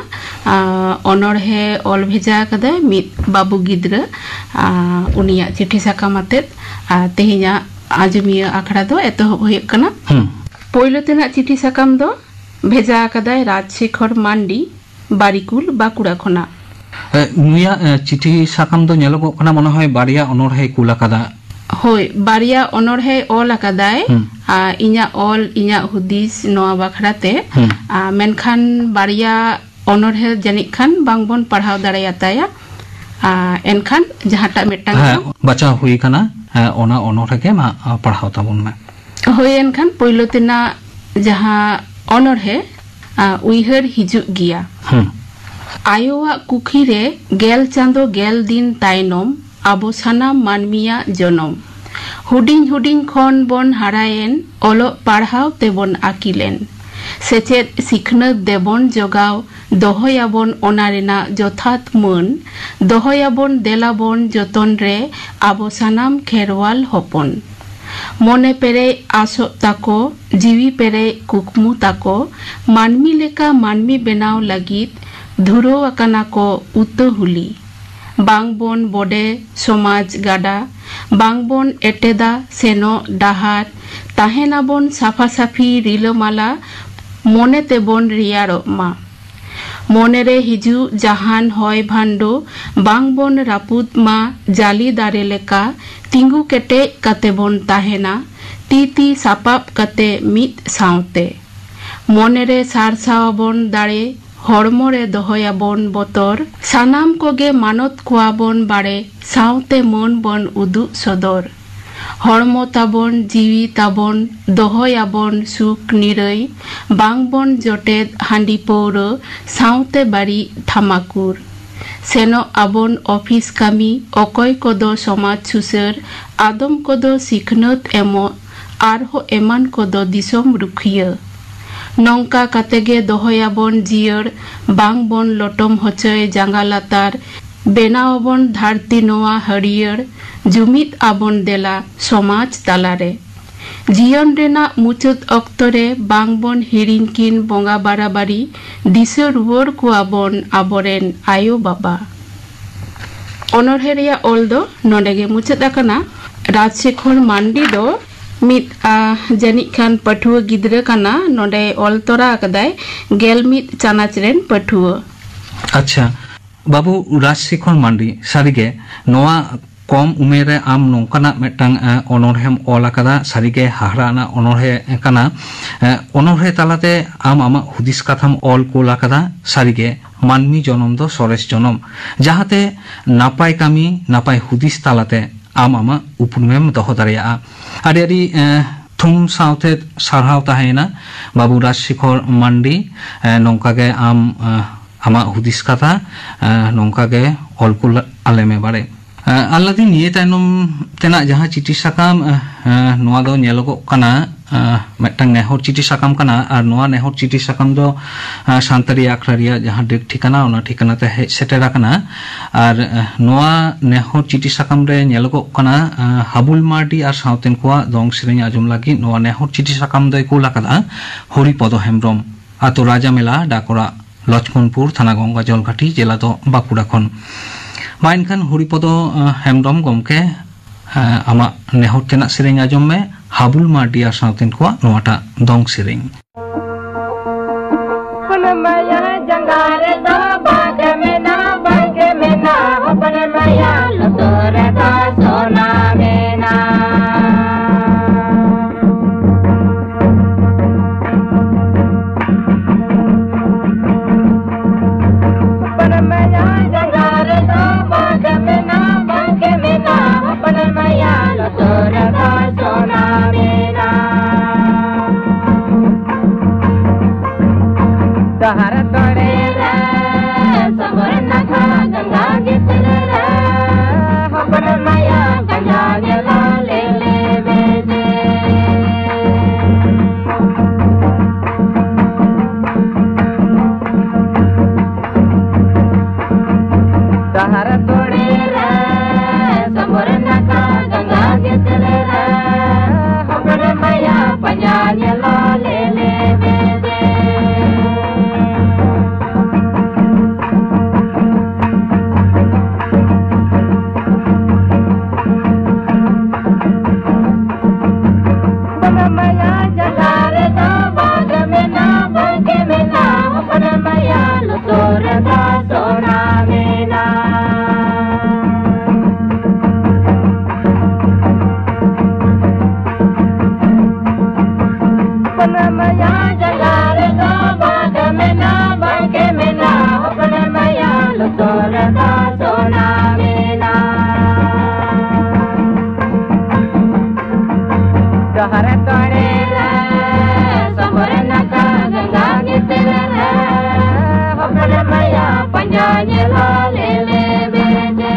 ᱟ, ᱚᱱᱚᱬᱦᱮ ᱚᱞ ᱵᱷᱮᱡᱟ ᱟᱠᱟᱫᱟᱭ ᱢᱤᱫ ᱵᱟᱹᱵᱩ ᱜᱤᱫᱽᱨᱟᱹ, ᱟ, ᱩᱱᱤᱭᱟᱜ ᱪᱤᱴᱷᱤ ᱥᱟᱠᱟᱢ ᱟᱛᱮᱫ, ᱟ, ᱛᱮᱦᱮᱧᱟᱜ ᱟᱸᱡᱚᱢᱤᱭᱟᱹ ᱟᱠᱷᱲᱟ ᱫᱚ ᱮᱛᱚᱦᱚᱵ ᱦᱩᱭᱩᱜ ᱠᱟᱱᱟ᱾ ᱦᱩᱸ᱾ ᱯᱳᱭᱞᱳ ᱛᱮᱱᱟᱜ ᱪᱤᱴᱷᱤ ᱥᱟᱠᱟᱢ ᱫᱚ ᱵᱷᱮᱡᱟ ᱟᱠᱟᱫᱟᱭ ᱨᱟᱡᱽᱥᱮᱠᱷᱚᱨ ᱢᱟᱱᱰᱤ, ᱵᱟᱨᱤᱠᱩᱞ, ᱵᱟᱸᱠᱩᱲᱟ ᱠᱷᱚᱱᱟᱜ᱾ ᱮ, ᱱᱩᱭᱟᱜ, ᱮ, ᱪᱤᱴᱷᱤ ᱥᱟᱠᱟᱢ ᱫᱚ ᱧᱮᱞᱚᱜᱚᱜ ᱠᱟᱱᱟ, ᱢᱚᱱᱮ ᱦᱚᱭ ᱵᱟᱨᱭᱟ ᱚᱱᱚᱬᱦᱮᱭ ᱠᱩᱞ ᱟᱠᱟᱫᱟ᱾ ᱦᱳᱭ, ᱵᱟᱨᱭᱟ ᱚᱱᱚᱬᱦᱮᱭ ᱚᱞ ᱟᱠᱟᱫᱟᱭ᱾ ᱦᱩᱸ᱾ ᱟ, ᱤᱧᱟᱹᱜ ᱚᱞ, ᱤᱧᱟᱹᱜ ᱦᱩᱫᱤᱥ, ᱱᱚᱣᱟ ᱵᱟᱠᱷᱨᱟ ᱛᱮ᱾ ᱦᱩᱸ᱾ ᱟ, ᱢᱮᱱᱠᱷᱟᱱ ᱵᱟᱨᱭᱟ ᱚᱱᱚᱬᱦᱮ ᱡᱟᱹᱱᱤᱡ ᱠᱷᱟᱱ ᱵᱟᱝᱵᱚᱱ ᱯᱟᱲᱦᱟᱣ ᱫᱟᱲᱮᱭᱟᱛᱟᱭᱟ᱾ ᱟ, ᱮᱱᱠᱷᱟᱱ ᱡᱟᱦᱟᱸᱴᱟᱜ ᱢᱤᱫᱴᱟᱝ ᱦᱮᱸ, ᱫᱚ ᱵᱟᱪᱷᱟᱣ ᱦᱩᱭ ᱟᱠᱟᱱᱟ, ᱦᱮᱸ, ᱚᱱᱟ ᱚᱱᱚᱬᱦᱮ ᱜᱮ ᱢᱟ, ᱟ, ᱯᱟᱲᱦᱟᱣ ᱛᱟᱵᱚᱱ ᱢᱮ᱾ ᱦᱳᱭ, ᱮᱱᱠᱷᱟᱱ ᱯᱳᱭᱞᱳ ᱛᱮᱱᱟᱜ ᱡᱟᱦᱟᱸ ᱚᱱᱚᱬᱦᱮ, ᱟ, ᱩᱭᱦᱟᱹᱨ ᱦᱤᱡᱩᱜ ᱜᱮᱭᱟ᱾ ᱦᱩᱸ᱾ ᱟᱭᱳᱣᱟᱜ ᱠᱩᱠᱷᱤ ᱨᱮ ᱜᱮᱞ ᱪᱟᱸᱫᱚ ᱜᱮᱞ ᱫᱤᱱ ᱛᱟᱭᱱᱚᱢ ᱟᱵᱚ ᱥᱟᱱᱟᱢ ᱢᱟᱹᱱᱢᱤᱭᱟᱜ ᱡᱚᱱᱚᱢ᱾ ᱦᱩᱰᱤᱧ ᱦᱩᱰᱤᱧ ᱠᱷᱚᱱ ᱵᱚᱱ ᱦᱟᱨᱟᱭᱮᱱ, ᱚᱞᱚᱜ ᱯᱟᱲᱦᱟᱣ ᱛᱮᱵᱚᱱ ᱟᱹᱠᱤᱞᱮᱱ᱾ ᱥᱮᱪᱮᱫ ᱥᱤᱠᱷᱱᱟᱹᱛ ᱫᱮᱵᱚᱱ ᱡᱚᱜᱟᱣ ᱫᱚᱦᱚᱭᱟᱵᱚᱱ ᱚᱱᱟ ᱨᱮᱱᱟᱜ ᱡᱚᱛᱷᱟᱛ ᱢᱟᱹᱱ, ᱫᱚᱦᱚᱭᱟᱵᱚᱱ ᱫᱮᱞᱟᱵᱚᱱ ᱡᱚᱛᱚᱱ ᱨᱮ ᱟᱵᱚ ᱥᱟᱱᱟᱢ ᱠᱷᱮᱨᱣᱟᱞ ᱦᱚᱯᱚᱱ᱾ ᱢᱚᱱᱮ ᱯᱮᱨᱮᱡ ᱟᱥᱚᱜ ᱛᱟᱠᱚ, ᱡᱤᱣᱤ ᱯᱮᱨᱮᱡ ᱠᱩᱠᱢᱩ ᱛᱟᱠᱚ, ᱢᱟᱹᱱᱢᱤ ᱞᱮᱠᱟ ᱢᱟᱹᱱᱢᱤ ᱵᱮᱱᱟᱣ ᱞᱟᱹᱜᱤᱫ ᱫᱷᱩᱨᱟᱹᱣ ᱟᱠᱟᱱᱟ ᱠᱚ ᱩᱛᱟᱹᱦᱩᱞᱤ᱾ ᱵᱟᱝ ᱵᱚᱱ ᱵᱚᱰᱮ ᱥᱚᱢᱟᱡᱽ ᱜᱟᱰᱟ, ᱵᱟᱝ ᱵᱚᱱ ᱮᱴᱮᱫᱟ ᱥᱮᱱᱚᱜ ᱰᱟᱦᱟᱨ, ᱛᱟᱦᱮᱱᱟᱵᱚᱱ ᱥᱟᱯᱷᱟ ᱥᱟᱹᱯᱷᱤ ᱨᱤᱞᱟᱹᱢᱟᱞᱟ, ᱢᱚᱱᱮ ᱛᱮᱵᱚᱱ ᱨᱮᱭᱟᱲᱚᱜ ᱢᱟ᱾ ᱢᱚᱱᱮᱨᱮ ᱦᱤᱡᱩᱜ ᱡᱟᱦᱟᱱ ᱦᱚᱭ ᱵᱷᱟᱱᱰᱚ, ᱵᱟᱝ ᱵᱚᱱ ᱨᱟᱹᱯᱩᱫ ᱢᱟ ᱡᱟᱞᱤ ᱫᱟᱨᱮ ᱞᱮᱠᱟ, ᱛᱤᱸᱜᱩ ᱠᱮᱴᱮᱡ ᱠᱟᱛᱮ ᱵᱚᱱ ᱛᱟᱦᱮᱱᱟ, ᱛᱤ ᱛᱤ ᱥᱟᱯᱟᱵ ᱠᱟᱛᱮ ᱢᱤᱫ ᱥᱟᱶᱛᱮ᱾ ᱢᱚᱱᱮᱨᱮ ᱥᱟᱨᱥᱟᱣ ᱟᱵᱚᱱ ᱫᱟᱲᱮ, ᱦᱚᱲᱢᱚ ᱨᱮ ᱫᱚᱦᱚᱭᱟᱵᱚᱱ ᱵᱚᱛᱚᱨ, ᱥᱟᱱᱟᱢ ᱠᱚᱜᱮ ᱢᱟᱱᱚᱛ ᱠᱚᱣᱟ ᱵᱚᱱ ᱵᱟᱲᱮ, ᱥᱟᱶᱛᱮ ᱢᱟᱹᱱ ᱵᱚᱱ ᱩᱫᱩᱜ ᱥᱚᱫᱚᱨ᱾ ᱦᱚᱲᱢᱚ ᱛᱟᱵᱚᱱ, ᱡᱤᱣᱤ ᱛᱟᱵᱚᱱ, ᱫᱚᱦᱚᱭᱟᱵᱚᱱ ᱥᱩᱠ ᱱᱤᱨᱟᱹᱭ, ᱵᱟᱝ ᱵᱚᱱ ᱡᱚᱴᱮᱫ ᱦᱟᱺᱰᱤ ᱯᱟᱹᱣᱨᱟᱹ, ᱥᱟᱶᱛᱮ ᱵᱟᱹᱲᱤᱡ ᱛᱷᱟᱢᱟᱠᱩᱨ᱾ ᱥᱮᱱᱚᱜ ᱟᱵᱚᱱ ᱚᱯᱷᱤᱥ ᱠᱟᱹᱢᱤ, ᱚᱠᱚᱭ ᱠᱚᱫᱚ ᱥᱚᱢᱟᱡᱽ ᱥᱩᱥᱟᱹᱨ, ᱟᱫᱚᱢ ᱠᱚᱫᱚ ᱥᱤᱠᱷᱱᱟᱹᱛ ᱮᱢᱚᱜ, ᱟᱨᱦᱚᱸ ᱮᱢᱟᱱ ᱠᱚᱫᱚ ᱫᱤᱥᱚᱢ ᱨᱩᱠᱷᱤᱭᱟᱹ᱾ ᱱᱚᱝᱠᱟ ᱠᱟᱛᱮ ᱜᱮ ᱫᱚᱦᱚᱭᱟᱵᱚᱱ ᱡᱤᱭᱟᱹᱲ, ᱵᱟᱝ ᱵᱚᱱ ᱞᱚᱴᱚᱢ ᱦᱚᱪᱚᱭ ᱡᱟᱸᱜᱟ ᱞᱟᱛᱟᱨ᱾ ᱵᱮᱱᱟᱣ ᱟᱵᱚᱱ ᱫᱷᱟᱹᱨᱛᱤ ᱱᱚᱣᱟ ᱦᱟᱹᱨᱭᱟᱹᱲ, ᱡᱩᱢᱤᱫ ᱟᱵᱚᱱ ᱫᱮᱞᱟ ᱥᱚᱢᱟᱡᱽ ᱛᱟᱞᱟᱨᱮ᱾ ᱡᱤᱭᱚᱱ ᱨᱮᱱᱟᱜ ᱢᱩᱪᱟᱹᱫ ᱚᱠᱛᱚ ᱨᱮ ᱵᱟᱝ ᱵᱚᱱ ᱦᱤᱲᱤᱧ ᱠᱤᱱ ᱵᱚᱸᱜᱟ ᱵᱟᱨᱟᱵᱟᱨᱤ, ᱫᱤᱥᱟᱹ ᱨᱩᱣᱟᱹᱲ ᱠᱚᱣᱟ ᱵᱚᱱ ᱟᱵᱚᱨᱮᱱ ᱟᱭᱳ ᱵᱟᱵᱟ᱾ ᱚᱱᱚᱬᱦᱮ ᱨᱮᱭᱟᱜ ᱚᱞ ᱫᱚ ᱱᱚᱰᱮ ᱜᱮ ᱢᱩᱪᱟᱹᱫ ᱟᱠᱟᱱᱟ᱾ ᱨᱟᱡᱽᱥᱮᱠᱷᱚᱨ ᱢᱟᱱᱰᱤ ᱫᱚ ᱢᱤᱫ, ᱟ, ᱡᱟᱹᱱᱤᱡ ᱠᱷᱟᱱ ᱯᱟᱹᱴᱷᱩᱣᱟᱹ ᱜᱤᱫᱽᱨᱟᱹ ᱠᱟᱱᱟ᱾ ᱱᱚᱰᱮ ᱚᱞ ᱛᱚᱨᱟ ᱟᱠᱟᱫᱟᱭ ᱜᱮᱞ ᱢᱤᱫ ᱪᱟᱱᱟᱪ ᱨᱮᱱ ᱯᱟᱹᱴᱷᱩᱣᱟᱹ᱾ ᱟᱪᱪᱷᱟ, ᱵᱟᱹᱵᱩ ᱨᱟᱡᱽᱥᱮᱠᱷᱚᱨ ᱢᱟᱱᱰᱤ, ᱥᱟᱹᱨᱤᱜᱮ ᱱᱚᱣᱟ ᱠᱚᱢ ᱩᱢᱮᱨ ᱨᱮ ᱟᱢ ᱱᱚᱝᱠᱟᱱᱟᱜ ᱢᱤᱫᱴᱟᱝ, ᱮ, ᱚᱱᱚᱬᱦᱮᱢ ᱚᱞ ᱟᱠᱟᱫᱟ, ᱥᱟᱹᱨᱤᱜᱮ ᱦᱟᱦᱟᱲᱟ ᱟᱱᱟᱜ ᱚᱱᱚᱬᱦᱮ ᱠᱟᱱᱟ᱾ ᱮ, ᱚᱱᱚᱬᱦᱮ ᱛᱟᱞᱟᱛᱮ ᱟᱢ ᱟᱢᱟᱜ ᱦᱩᱫᱤᱥ ᱠᱟᱛᱷᱟᱢ ᱚᱞ ᱠᱩᱞ ᱟᱠᱟᱫᱟ᱾ ᱥᱟᱹᱨᱤᱜᱮ ᱢᱟᱹᱱᱢᱤ ᱡᱚᱱᱚᱢ ᱫᱚ ᱥᱚᱨᱮᱥ ᱡᱚᱱᱚᱢ, ᱡᱟᱦᱟᱸᱛᱮ ᱱᱟᱯᱟᱭ ᱠᱟᱹᱢᱤ, ᱱᱟᱯᱟᱭ ᱦᱩᱫᱤᱥ ᱛᱟᱞᱟᱛᱮ ᱟᱢ ᱟᱢᱟᱜ ᱩᱯᱨᱩᱢᱮᱢ ᱫᱚᱦᱚ ᱫᱟᱲᱮᱭᱟᱜᱼᱟ᱾ ᱟᱹᱰᱤ ᱟᱹᱰᱤ, ᱮ, ᱛᱷᱩᱢ ᱥᱟᱶᱛᱮ ᱥᱟᱨᱦᱟᱣ ᱛᱟᱦᱮᱸᱭᱮᱱᱟ ᱵᱟᱹᱵᱩ ᱨᱟᱡᱽᱥᱮᱠᱷᱚᱨ ᱢᱟᱱᱰᱤ᱾ ᱮ, ᱱᱚᱝᱠᱟ ᱜᱮ ᱟᱢ, ᱮ, ᱟᱢᱟᱜ ᱦᱩᱫᱤᱥ ᱠᱟᱛᱷᱟ, ᱮ, ᱱᱚᱝᱠᱟ ᱜᱮ ᱚᱞ ᱠᱩᱞ ᱟᱞᱮ ᱢᱮ ᱵᱟᱲᱮ᱾ ᱮ, ᱟᱞᱞᱟᱫᱤᱱ ᱱᱤᱭᱟᱹ ᱛᱟᱭᱱᱚᱢ ᱛᱮᱱᱟᱜ ᱡᱟᱦᱟᱸ ᱪᱤᱴᱷᱤ ᱥᱟᱠᱟᱢ, ᱮ, ᱮ, ᱱᱚᱣᱟ ᱫᱚ ᱧᱮᱞᱚᱜᱚᱜ ᱠᱟᱱᱟ, ᱮ, ᱢᱤᱫᱴᱟᱝ ᱱᱮᱦᱚᱨ ᱪᱤᱴᱷᱤ ᱥᱟᱠᱟᱢ ᱠᱟᱱᱟ, ᱟᱨ ᱱᱚᱣᱟ ᱱᱮᱦᱚᱨ ᱪᱤᱴᱷᱤ ᱥᱟᱠᱟᱢ ᱫᱚ, ᱮ, ᱥᱟᱱᱛᱟᱲᱤ ᱟᱠᱷᱲᱟ ᱨᱮᱭᱟᱜ ᱡᱟᱦᱟᱸ ᱰᱤᱠ ᱴᱷᱤᱠᱟᱱᱟ, ᱚᱱᱟ ᱴᱷᱤᱠᱟᱱᱟ ᱛᱮ ᱦᱮᱡ ᱥᱮᱴᱮᱨ ᱟᱠᱟᱱᱟ᱾ ᱟᱨ, ᱮ, ᱱᱚᱣᱟ ᱱᱮᱦᱚᱨ ᱪᱤᱴᱷᱤ ᱥᱟᱠᱟᱢ ᱨᱮ ᱧᱮᱞᱚᱜᱚᱜ ᱠᱟᱱᱟ, ᱮ, ᱦᱟᱵᱩᱞ ᱢᱟᱨᱰᱤ ᱟᱨ ᱥᱟᱶᱛᱮᱱ ᱠᱚᱣᱟᱜ ᱫᱚᱝ ᱥᱮᱨᱮᱧ ᱟᱸᱡᱚᱢ ᱞᱟᱹᱜᱤᱫ ᱱᱚᱣᱟ ᱱᱮᱦᱚᱨ ᱪᱤᱴᱷᱤ ᱥᱟᱠᱟᱢ ᱫᱚᱭ ᱠᱩᱞ ᱟᱠᱟᱫᱟ ᱦᱚᱨᱤᱯᱚᱫᱚ ᱦᱮᱢᱵᱨᱚᱢ, ᱟᱛᱳ ᱨᱟᱡᱟ ᱢᱮᱞᱟ, ᱰᱟᱠ ᱚᱲᱟᱜ ᱞᱚᱪᱷᱢᱚᱱᱯᱩᱨ, ᱛᱷᱟᱱᱟ ᱜᱚᱝᱜᱟᱡᱚᱞᱜᱷᱟᱴᱤ, ᱡᱮᱞᱟ ᱫᱚ ᱵᱟᱸᱠᱩᱲᱟ ᱠᱷᱚᱱ᱾ ᱢᱟ ᱮᱱᱠᱷᱟᱱ ᱦᱚᱨᱤᱯᱚᱫᱚ, ᱮ, ᱦᱮᱢᱵᱨᱚᱢ ᱜᱚᱢᱠᱮ, ᱮ, ᱟᱢᱟᱜ ᱱᱮᱦᱚᱨ ᱛᱮᱱᱟᱜ ᱥᱮᱨᱮᱧ ᱟᱸᱡᱚᱢ ᱢᱮ, ᱦᱟᱵᱩᱞ ᱢᱟᱨᱰᱤ ᱟᱨ ᱥᱟᱶᱛᱮᱱ ᱠᱚᱣᱟᱜ ᱱᱚᱣᱟᱴᱟᱜ ᱫᱚᱝ ᱥᱮᱨᱮᱧ᱾ ᱦᱚᱯᱚᱱ ᱢᱟᱭᱟ ᱡᱟᱸᱜᱟ ᱨᱮᱫᱚ ᱵᱟᱜᱽ ᱢᱮᱱᱟ, ᱵᱟᱜᱽ ᱢᱮᱱᱟ, ᱦᱚᱯᱚᱱ ᱢᱟᱭᱟ ᱞᱩᱛᱩᱨ ᱨᱮᱫᱚ ᱥᱚᱱᱟ ᱢᱮᱱᱟ᱾ ᱦᱚᱯᱚᱱ ᱢᱟᱭᱟ ᱡᱟᱸᱜᱟ ᱨᱮᱫᱚ ᱵᱟᱜᱽ ᱢᱮᱱᱟ, ᱵᱟᱜᱽ ᱢᱮᱱᱟ, ᱦᱚᱯᱚᱱ ᱢᱟᱭᱟ ᱞᱩᱛᱩᱨ ᱨᱮᱫᱚ ᱥᱚᱱᱟ ᱢᱮᱱᱟ᱾ ᱰᱟᱦᱟᱨ ᱛᱚᱲᱮ ᱨᱮ ᱥᱚᱵᱚᱨ ᱱᱟᱠᱷᱟ ᱜᱟᱸᱜᱟ ᱜᱤᱛᱤᱞ ᱨᱮ, ᱦᱚᱯᱚᱱ ᱢᱟᱭᱟ ᱠᱟᱸᱡᱟ ᱧᱮᱞᱟ ᱞᱮᱞᱮ ᱵᱮᱡᱮ᱾ ᱡᱟᱸᱜᱟ ᱨᱮᱫᱚ ᱵᱟᱜᱽ ᱢᱮᱱᱟᱜ, ᱵᱟᱜᱽ ᱢᱮᱱᱟᱜ, ᱦᱚᱯᱚᱱ ᱢᱟᱭᱟ ᱞᱩᱛᱩᱨ ᱨᱮᱫᱚ ᱥᱚᱱᱟ ᱢᱮᱱᱟᱜ᱾ ᱰᱟᱦᱟᱨ ᱛᱚᱲᱮ ᱨᱮ ᱥᱚᱵᱚᱨ ᱱᱟᱠᱟ ᱜᱟᱸᱜᱟ ᱜᱤᱛᱤᱞ ᱨᱮ, ᱦᱚᱯᱚᱱ ᱢᱟᱭᱟ ᱯᱟᱸᱡᱟ ᱧᱮᱞᱚᱜ ᱞᱤᱞᱤ ᱵᱤᱞᱤ᱾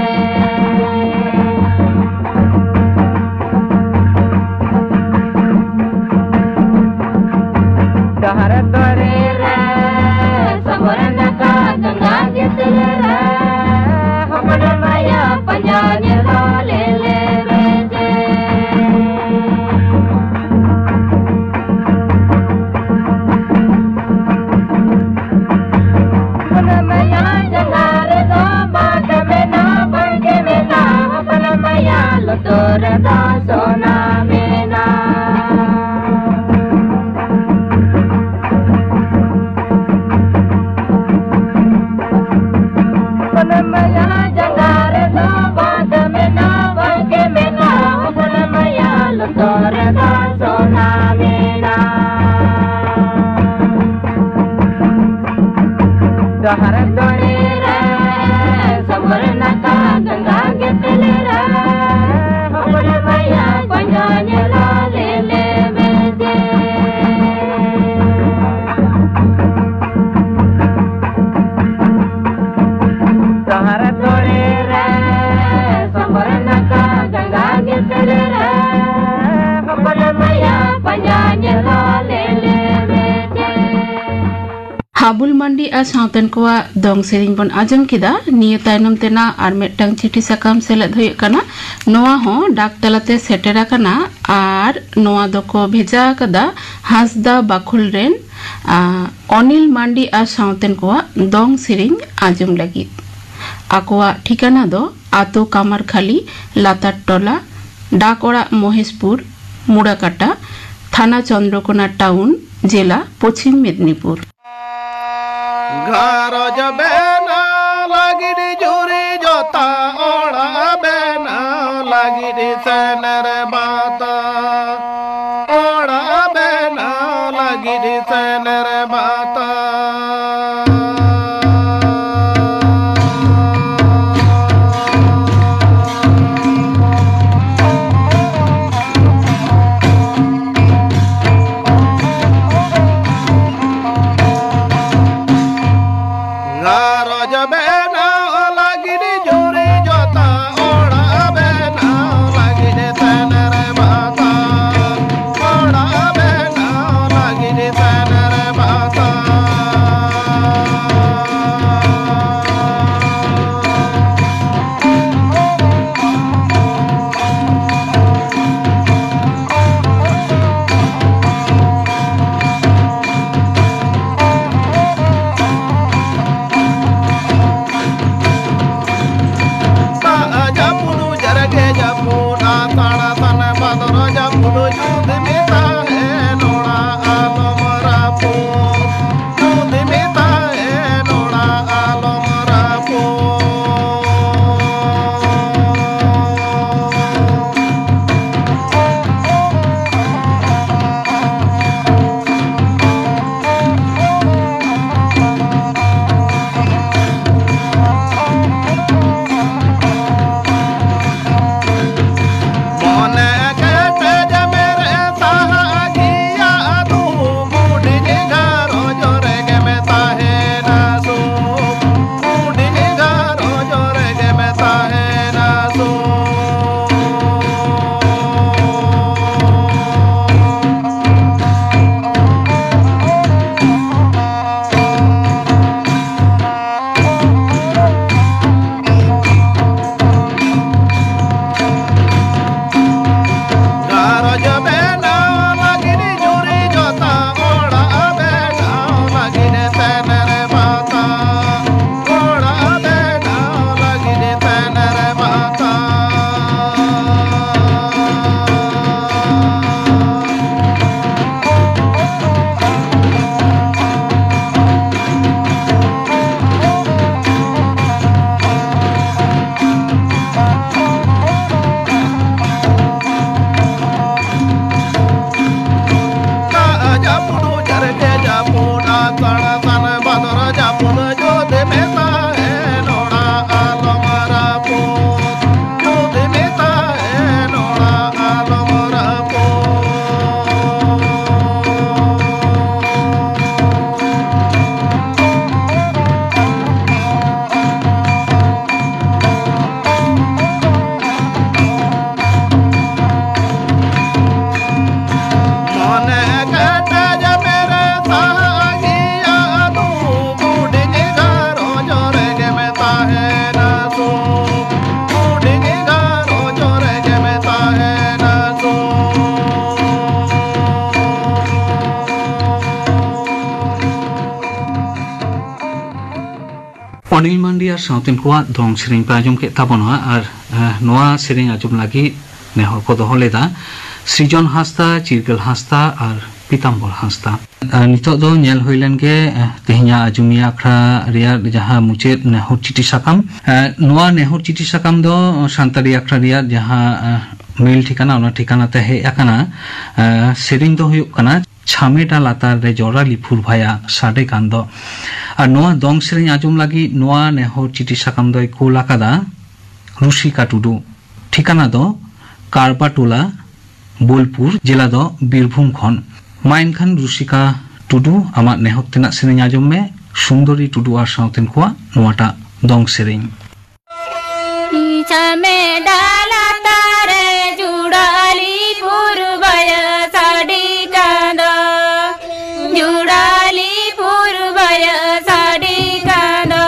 ᱰᱟᱦᱟᱨ ᱛᱚᱲᱮ ᱨᱮ ᱥᱚᱵᱚᱨ ᱱᱟᱠᱟ ᱜᱟᱸᱜᱟ ᱜᱤᱛᱤᱞ ᱨᱮ, ᱦᱚᱯᱚᱱ ᱢᱟᱭᱟ ᱯᱟᱸᱡᱟ ᱧᱮᱞᱚᱜ ᱞᱤᱞᱤ ᱵᱤᱞᱤ᱾ ᱦᱚᱯᱚᱱ ᱢᱟᱭᱟ ᱡᱟᱸᱜᱟ ᱨᱮᱫᱚ ᱵᱟᱜᱽ ᱢᱮᱱᱟᱜ, ᱵᱟᱜᱽ ᱢᱮᱱᱟᱜ, ᱦᱚᱯᱚᱱ ᱢᱟᱭᱟ ᱞᱩᱛᱩᱨ ᱨᱮᱫᱚ ᱥᱚᱱᱟ ᱢᱮᱱᱟᱜ᱾ ᱦᱚᱯᱚᱱ ᱢᱟᱭᱟ ᱡᱟᱸᱜᱟ ᱨᱮᱫᱚ ᱵᱟᱜᱽ ᱢᱮᱱᱟᱜ, ᱵᱟᱜᱽ ᱢᱮᱱᱟᱜ, ᱦᱚᱯᱚᱱ ᱢᱟᱭᱟ ᱞᱩᱛᱩᱨ ᱨᱮᱫᱚ ᱥᱚᱱᱟ ᱢᱮᱱᱟᱜ᱾ ᱰᱟᱦᱟᱨ ᱛᱚᱲᱮ ᱨᱮ ᱥᱚᱵᱚᱨ ᱱᱟᱠᱟ ᱜᱟᱸᱜᱟ ᱜᱤᱛᱤᱞ ᱨᱮ, ᱦᱚᱯᱚᱱ ᱢᱟᱭᱟ ᱯᱟᱸᱡᱟ ᱧᱮᱞᱚᱜ ᱞᱤᱞᱤ ᱵᱤᱞᱤ᱾ ᱰᱟᱦᱟᱨ ᱛᱚᱲᱮ ᱨᱮ ᱥᱚᱵᱚᱨ ᱱᱟᱠᱟ ᱜᱟᱸᱜᱟ ᱜᱤᱛᱤᱞ ᱨᱮ, ᱦᱚᱯᱚᱱ ᱢᱟᱭᱟ ᱯᱟᱸᱡᱟ ᱧᱮᱞᱚᱜ ᱞᱤᱞᱤ ᱵᱤᱞᱤ᱾ ᱦᱟᱵᱩᱞ ᱢᱟᱱᱰᱤ ᱟᱨ ᱥᱟᱶᱛᱮᱱ ᱠᱚᱣᱟᱜ ᱫᱚᱝ ᱥᱮᱨᱮᱧ ᱵᱚᱱ ᱟᱸᱡᱚᱢ ᱠᱮᱫᱟ᱾ ᱱᱤᱭᱟᱹ ᱛᱟᱭᱱᱚᱢ ᱛᱮᱱᱟᱜ ᱟᱨ ᱢᱤᱫᱴᱟᱝ ᱪᱤᱴᱷᱤ ᱥᱟᱠᱟᱢ ᱥᱮᱞᱮᱫ ᱦᱩᱭᱩᱜ ᱠᱟᱱᱟ᱾ ᱱᱚᱣᱟ ᱦᱚᱸ ᱰᱟᱠ ᱛᱟᱞᱟᱛᱮ ᱥᱮᱴᱮᱨ ᱟᱠᱟᱱᱟ ᱟᱨ ᱱᱚᱣᱟ ᱫᱚᱠᱚ ᱵᱷᱮᱡᱟ ᱟᱠᱟᱫᱟ ᱦᱟᱸᱥᱫᱟ ᱵᱟᱠᱷᱳᱞ ᱨᱮᱱ, ᱟ, ᱚᱱᱤᱞ ᱢᱟᱱᱰᱤ ᱟᱨ ᱥᱟᱶᱛᱮᱱ ᱠᱚᱣᱟᱜ ᱫᱚᱝ ᱥᱮᱨᱮᱧ ᱟᱸᱡᱚᱢ ᱞᱟᱹᱜᱤᱫ᱾ ᱟᱠᱚᱣᱟᱜ ᱴᱷᱤᱠᱟᱹᱱᱟ ᱫᱚ ᱟᱛᱳ ᱠᱟᱢᱟᱨᱠᱷᱟᱞᱤ, ᱞᱟᱛᱟᱨ ᱴᱚᱞᱟ, ᱰᱟᱠ ᱚᱲᱟᱜ ᱢᱚᱦᱮᱥᱯᱩᱨ, ᱢᱩᱲᱟᱠᱟᱴᱟ, ᱛᱷᱟᱱᱟ ᱪᱚᱱᱫᱨᱚᱠᱳᱱᱟ ᱴᱟᱣᱩᱱ, ᱡᱮᱞᱟ ᱯᱚᱪᱷᱤᱢ ᱢᱮᱫᱽᱱᱤᱯᱩᱨ᱾ ᱜᱷᱟᱨᱚᱸᱡᱽ ᱵᱮᱱᱟᱣ ᱞᱟᱹᱜᱤᱫ ᱡᱩᱨᱤ ᱡᱚᱛᱟ, ᱚᱲᱟᱜ ᱵᱮᱱᱟᱣ ᱞᱟᱹᱜᱤᱫ ᱥᱮᱱᱮᱨ ᱵᱟᱛᱟ, ᱚᱲᱟᱜ ᱵᱮᱱᱟᱣ ᱞᱟᱹᱜᱤᱫ ᱜᱤᱰᱤ ᱥᱮᱱ ᱨᱮ ᱵᱟᱛᱟ᱾ ᱜᱷᱟᱨᱚᱸᱡᱽ ᱵᱮᱱᱟᱣ ᱞᱟᱹᱜᱤᱫ ᱡᱩᱨᱤ ᱡᱚᱛᱟ, ᱚᱲᱟᱜ ᱵᱮᱱᱟᱣ ᱞᱟᱹᱜᱤᱫ ᱥᱮᱱ ᱨᱮ ᱵᱟᱛᱟ, ᱚᱲᱟᱜ ᱵᱮᱱᱟᱣ ᱞᱟᱹᱜᱤᱫ ᱥᱮᱱ ᱨᱮ ᱵᱟᱛᱟ᱾ ᱚᱱᱤᱞ ᱢᱟᱱᱰᱤ ᱟᱨ ᱥᱟᱶᱛᱮᱱ ᱠᱚᱣᱟᱜ ᱫᱚᱝ ᱥᱮᱨᱮᱧ ᱯᱮ ᱟᱸᱡᱚᱢ ᱠᱮᱫ ᱛᱟᱵᱚᱱᱟ᱾ ᱟᱨ ᱱᱚᱣᱟ ᱥᱮᱨᱮᱧ ᱟᱸᱡᱚᱢ ᱞᱟᱹᱜᱤᱫ ᱱᱮᱦᱚᱨ ᱠᱚ ᱫᱚᱦᱚ ᱞᱮᱫᱟ ᱥᱨᱤᱡᱚᱱ ᱦᱟᱸᱥᱫᱟ, ᱪᱤᱨᱜᱟᱹᱞ ᱦᱟᱸᱥᱫᱟ ᱟᱨ ᱯᱤᱛᱟᱢᱵᱚᱨ ᱦᱟᱸᱥᱫᱟ᱾ ᱱᱤᱛᱚᱜ ᱫᱚ ᱧᱮᱞ ᱦᱩᱭ ᱞᱮᱱ ᱜᱮ ᱛᱮᱦᱮᱧᱟᱜ ᱟᱡᱚᱢᱤᱭᱟᱹ ᱟᱠᱷᱲᱟ ᱨᱮᱭᱟᱜ ᱡᱟᱦᱟᱸ ᱢᱩᱪᱟᱹᱫ ᱱᱮᱦᱚᱨ ᱪᱤᱴᱷᱤ ᱥᱟᱠᱟᱢ᱾ ᱱᱚᱣᱟ ᱱᱮᱦᱚᱨ ᱪᱤᱴᱷᱤ ᱥᱟᱠᱟᱢ ᱫᱚ ᱥᱟᱱᱛᱟᱲᱤ ᱟᱠᱷᱲᱟ ᱨᱮᱭᱟᱜ ᱡᱟᱦᱟᱸ ᱢᱮᱞ ᱴᱷᱤᱠᱟᱱᱟ, ᱚᱱᱟ ᱴᱷᱤᱠᱟᱱᱟ ᱛᱮ ᱦᱮᱡ ᱟᱠᱟᱱᱟ᱾ ᱥᱮᱨᱮᱧ ᱫᱚ ᱦᱩᱭᱩᱜ ᱠᱟᱱᱟ ᱪᱷᱟᱢᱮᱴᱟ ᱞᱟᱛᱟᱨ ᱨᱮ ᱡᱚᱨᱟ ᱞᱤᱯᱷᱩᱨ ᱵᱷᱟᱭᱟ ᱥᱟᱰᱮ ᱠᱟᱱ ᱫᱚ᱾ ᱟᱨ ᱱᱚᱣᱟ ᱫᱚᱝ ᱥᱮᱨᱮᱧ ᱟᱸᱡᱚᱢ ᱞᱟᱹᱜᱤᱫ ᱱᱚᱣᱟ ᱱᱮᱦᱚᱨ ᱪᱤᱴᱷᱤ ᱥᱟᱠᱟᱢ ᱫᱚᱭ ᱠᱳᱞ ᱟᱠᱟᱫᱟ ᱨᱩᱥᱤᱠᱟ ᱴᱩᱰᱩ᱾ ᱴᱷᱤᱠᱟᱱᱟ ᱫᱚ ᱠᱟᱨᱵᱟᱴᱚᱞᱟ, ᱵᱳᱞᱯᱩᱨ, ᱡᱮᱞᱟ ᱫᱚ ᱵᱤᱨᱵᱷᱩᱢ ᱠᱷᱚᱱ᱾ ᱢᱟ ᱮᱱᱠᱷᱟᱱ ᱨᱩᱥᱤᱠᱟ ᱴᱩᱰᱩ, ᱟᱢᱟᱜ ᱱᱮᱦᱚᱨ ᱛᱮᱱᱟᱜ ᱥᱮᱨᱮᱧ ᱟᱸᱡᱚᱢ ᱢᱮ ᱥᱩᱱᱫᱚᱨᱤ ᱴᱩᱰᱩ ᱟᱨ ᱥᱟᱶᱛᱮᱱ ᱠᱚᱣᱟᱜ ᱱᱚᱣᱟᱴᱟᱜ ᱫᱚᱝ ᱥᱮᱨᱮᱧ᱾ ᱪᱷᱟᱢᱮ ᱰᱟᱞᱟ ᱛᱟᱨᱮ ᱡᱩᱲᱟᱞᱤ ᱯᱩᱨᱵᱟᱭᱟ ᱥᱟᱰᱤ ᱠᱟᱸᱫᱚ, ᱡᱩᱲᱟᱞᱤ ᱯᱩᱨᱵᱟᱭᱟ ᱥᱟᱰᱤ ᱠᱟᱸᱫᱚ᱾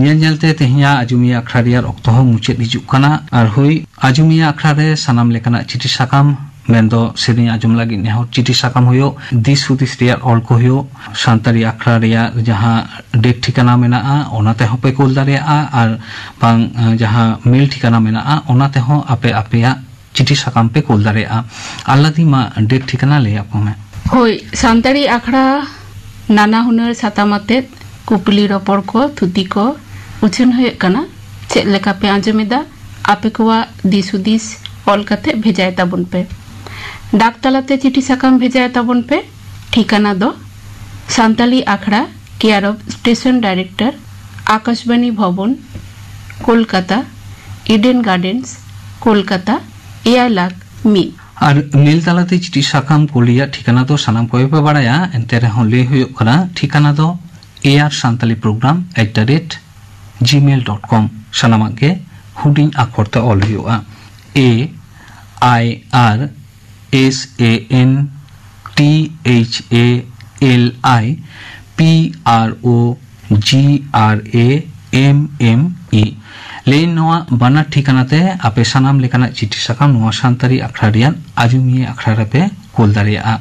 ᱧᱮᱞ ᱧᱮᱞᱛᱮ ᱛᱮᱦᱮᱧᱟᱜ ᱟᱡᱚᱢᱤᱭᱟᱹ ᱟᱠᱷᱲᱟ ᱨᱮᱭᱟᱜ ᱚᱠᱛᱚ ᱦᱚᱸ ᱢᱩᱪᱟᱹᱫ ᱦᱤᱡᱩᱜ ᱠᱟᱱᱟ᱾ ᱟᱨ ᱦᱳᱭ, ᱟᱡᱚᱢᱤᱭᱟᱹ ᱟᱠᱷᱲᱟ ᱨᱮ ᱥᱟᱱᱟᱢ ᱞᱮᱠᱟᱱᱟᱜ ᱪᱤᱴᱷᱤ ᱥᱟᱠᱟᱢ, ᱢᱮᱱᱫᱚ ᱥᱮᱨᱮᱧ ᱟᱸᱡᱚᱢ ᱞᱟᱹᱜᱤᱫ ᱱᱮᱦᱚᱨ ᱪᱤᱴᱷᱤ ᱥᱟᱠᱟᱢ ᱦᱩᱭᱩᱜ, ᱫᱤᱥ ᱦᱩᱫᱤᱥ ᱨᱮᱭᱟᱜ ᱚᱞ ᱠᱚ ᱦᱩᱭᱩᱜ, ᱥᱟᱱᱛᱟᱲᱤ ᱟᱠᱷᱲᱟ ᱨᱮᱭᱟᱜ ᱡᱟᱦᱟᱸ ᱰᱮᱠ ᱴᱷᱤᱠᱟᱱᱟ ᱢᱮᱱᱟᱜᱼᱟ, ᱚᱱᱟ ᱛᱮᱦᱚᱸ ᱯᱮ ᱠᱳᱞ ᱫᱟᱲᱮᱭᱟᱜᱼᱟ, ᱟᱨ ᱵᱟᱝ, ᱡᱟᱦᱟᱸ ᱢᱮᱞ ᱴᱷᱤᱠᱟᱱᱟ ᱢᱮᱱᱟᱜᱼᱟ, ᱚᱱᱟ ᱛᱮᱦᱚᱸ ᱟᱯᱮ ᱟᱯᱮᱭᱟᱜ ᱪᱤᱴᱷᱤ ᱥᱟᱠᱟᱢ ᱯᱮ ᱠᱳᱞ ᱫᱟᱲᱮᱭᱟᱜᱼᱟ᱾ ᱟᱞᱞᱟᱫᱤ, ᱢᱟ ᱰᱮᱠ ᱴᱷᱤᱠᱟᱱᱟ ᱞᱟᱹᱭ ᱟᱠᱚ ᱢᱮ᱾ ᱦᱳᱭ, ᱥᱟᱱᱛᱟᱲᱤ ᱟᱠᱷᱲᱟ ᱱᱟᱱᱟ ᱦᱩᱱᱟᱹᱨ ᱥᱟᱛᱟᱢ ᱟᱛᱮᱫ ᱠᱩᱠᱞᱤ ᱨᱚᱯᱚᱲ ᱠᱚ, ᱛᱷᱩᱛᱤ ᱠᱚ ᱩᱪᱷᱟᱹᱱ ᱦᱩᱭᱩᱜ ᱠᱟᱱᱟ᱾ ᱪᱮᱫ ᱞᱮᱠᱟ ᱯᱮ ᱟᱸᱡᱚᱢ ᱮᱫᱟ? ᱟᱯᱮ ᱠᱚᱣᱟᱜ ᱫᱤᱥ ᱦᱩᱫᱤᱥ ᱚᱞ ᱠᱟᱛᱮ ᱵᱷᱮᱡᱟᱭ ᱛᱟᱵᱚᱱ ᱯᱮ᱾ ᱰᱟᱠ ᱛᱟᱞᱟᱛᱮ ᱪᱤᱴᱷᱤ ᱥᱟᱠᱟᱢ ᱵᱷᱮᱡᱟᱭ ᱛᱟᱵᱚᱱ ᱯᱮ᱾ ᱴᱷᱤᱠᱟᱱᱟ ᱫᱚ ᱥᱟᱱᱛᱟᱞᱤ ᱟᱠᱷᱲᱟ, care of station director, Akashvani Bhavan, Kolkata, Eden Gardens, Kolkata, ᱮᱭᱟᱭ ᱞᱟᱠᱷ ᱢᱤᱫ᱾ ᱟᱨ ᱢᱮᱞ ᱛᱟᱞᱟᱛᱮ ᱪᱤᱴᱷᱤ ᱥᱟᱠᱟᱢ ᱠᱩᱞ ᱨᱮᱭᱟᱜ ᱴᱷᱤᱠᱟᱱᱟ ᱫᱚ ᱥᱟᱱᱟᱢ ᱠᱚᱜᱮ ᱯᱮ ᱵᱟᱲᱟᱭᱟ, ᱮᱱᱛᱮ ᱨᱮᱦᱚᱸ ᱞᱟᱹᱭ ᱦᱩᱭᱩᱜ ᱠᱟᱱᱟ, ᱴᱷᱤᱠᱟᱱᱟ ᱫᱚ ᱮ ᱟᱨ Santali program at the rate gmail dot com. ᱥᱟᱱᱟᱢᱟᱜ ᱜᱮ ᱦᱩᱰᱤᱧ ᱟᱠᱷᱚᱨ ᱛᱮ ᱚᱞ ᱦᱩᱭᱩᱜᱼᱟ᱾ ᱮ ᱟᱭ ᱟᱨ S A N T H A L I P R O G R A M M E. ᱞᱟᱹᱭ ᱱᱚᱣᱟ ᱵᱟᱱᱟᱨ ᱴᱷᱤᱠᱟᱱᱟ ᱛᱮ ᱟᱯᱮ ᱥᱟᱱᱟᱢ ᱞᱮᱠᱟᱱᱟᱜ ᱪᱤᱴᱷᱤ ᱥᱟᱠᱟᱢ ᱱᱚᱣᱟ ᱥᱟᱱᱛᱟᱲᱤ ᱟᱠᱷᱲᱟ ᱨᱮᱭᱟᱜ ᱟᱡᱚᱢᱤᱭᱟᱹ ᱟᱠᱷᱲᱟ ᱨᱮᱯᱮ ᱠᱩᱞ ᱫᱟᱲᱮᱭᱟᱜᱼᱟ᱾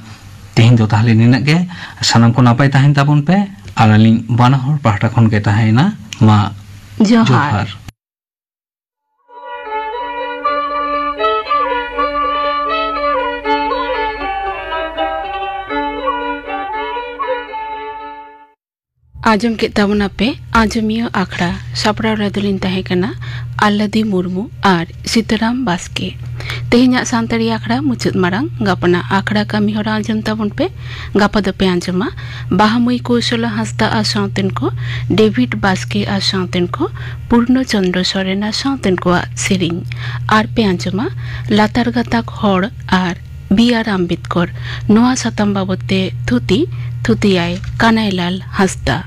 ᱛᱮᱦᱮᱧ ᱫᱚ ᱛᱟᱦᱞᱮ ᱱᱤᱱᱟᱹᱜ ᱜᱮ᱾ ᱥᱟᱱᱟᱢ ᱠᱚ ᱱᱟᱯᱟᱭ ᱛᱟᱦᱮᱱ ᱛᱟᱵᱚᱱ ᱯᱮ, ᱟᱨ ᱟᱹᱞᱤᱧ ᱵᱟᱱᱟ ᱦᱚᱲ ᱯᱟᱦᱴᱟ ᱠᱷᱚᱱ ᱜᱮ ᱛᱟᱦᱮᱸᱭᱮᱱᱟ ᱢᱟ ᱡᱚᱦᱟᱨ᱾ ᱡᱚᱦᱟᱨ᱾ ᱟᱸᱡᱚᱢ ᱠᱮᱫ ᱛᱟᱵᱚᱱᱟᱯᱮ ᱟᱸᱡᱚᱢᱤᱭᱟᱹ ᱟᱠᱷᱲᱟ᱾ ᱥᱟᱯᱲᱟᱣ ᱨᱮᱫᱚᱞᱤᱧ ᱛᱟᱦᱮᱸ ᱠᱟᱱᱟ ᱟᱞᱞᱟᱫᱤ ᱢᱩᱨᱢᱩ ᱟᱨ ᱥᱤᱛᱟᱨᱟᱢ ᱵᱟᱥᱠᱮ᱾ ᱛᱮᱦᱮᱧᱟᱜ ᱥᱟᱱᱛᱟᱲᱤ ᱟᱠᱷᱲᱟ ᱢᱩᱪᱟᱹᱫ ᱢᱟᱲᱟᱝ ᱜᱟᱯᱟᱱᱟᱜ ᱟᱠᱷᱲᱟ ᱠᱟᱹᱢᱤ ᱦᱚᱨᱟ ᱟᱸᱡᱚᱢ ᱛᱟᱵᱚᱱ ᱯᱮ᱾ ᱜᱟᱯᱟ ᱫᱚᱯᱮ ᱟᱸᱡᱚᱢᱟ ᱵᱟᱦᱟᱢᱟᱹᱭ ᱠᱳᱥᱚᱞᱟ ᱦᱟᱸᱥᱫᱟ ᱟᱨ ᱥᱟᱶᱛᱮᱱ ᱠᱚ, ᱰᱮᱵᱷᱤᱰ ᱵᱟᱥᱠᱮ ᱟᱨ ᱥᱟᱶᱛᱮᱱ ᱠᱚ, ᱯᱩᱨᱱᱚ ᱪᱚᱱᱫᱨᱚ ᱥᱚᱨᱮᱱ ᱟᱨ ᱥᱟᱶᱛᱮᱱ ᱠᱚᱣᱟᱜ ᱥᱮᱨᱮᱧ᱾ ᱟᱨ ᱯᱮ ᱟᱸᱡᱚᱢᱟ ᱞᱟᱛᱟᱨ ᱜᱟᱛᱟᱠ ᱦᱚᱲ ᱟᱨ ᱵᱤ ᱟᱨ ᱟᱢᱵᱮᱫᱠᱚᱨ᱾ ᱱᱚᱣᱟ ᱥᱟᱛᱟᱢ ᱵᱟᱵᱚᱛ ᱛᱮ ᱛᱷᱩᱛᱤ, ᱛᱷᱩᱛᱤᱭᱟᱭ ᱠᱟᱱᱟᱭᱞᱟᱞ ᱦᱟᱸᱥᱫᱟ᱾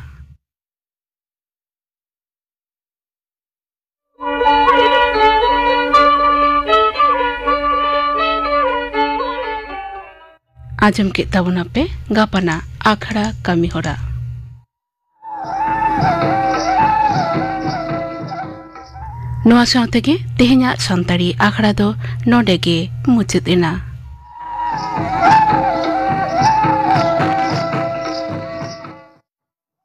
ᱟᱸᱡᱚᱢ ᱠᱮᱫ ᱛᱟᱵᱚᱱᱟᱯᱮ ᱜᱟᱯᱟᱱᱟᱜ ᱟᱠᱷᱲᱟ ᱠᱟᱹᱢᱤ ᱦᱚᱨᱟ᱾ ᱱᱚᱣᱟ ᱥᱟᱶ ᱛᱮᱜᱮ ᱛᱮᱦᱮᱧᱟᱜ ᱥᱟᱱᱛᱟᱲᱤ ᱟᱠᱷᱲᱟ ᱫᱚ ᱱᱚᱰᱮ ᱜᱮ ᱢᱩᱪᱟᱹᱫ ᱮᱱᱟ᱾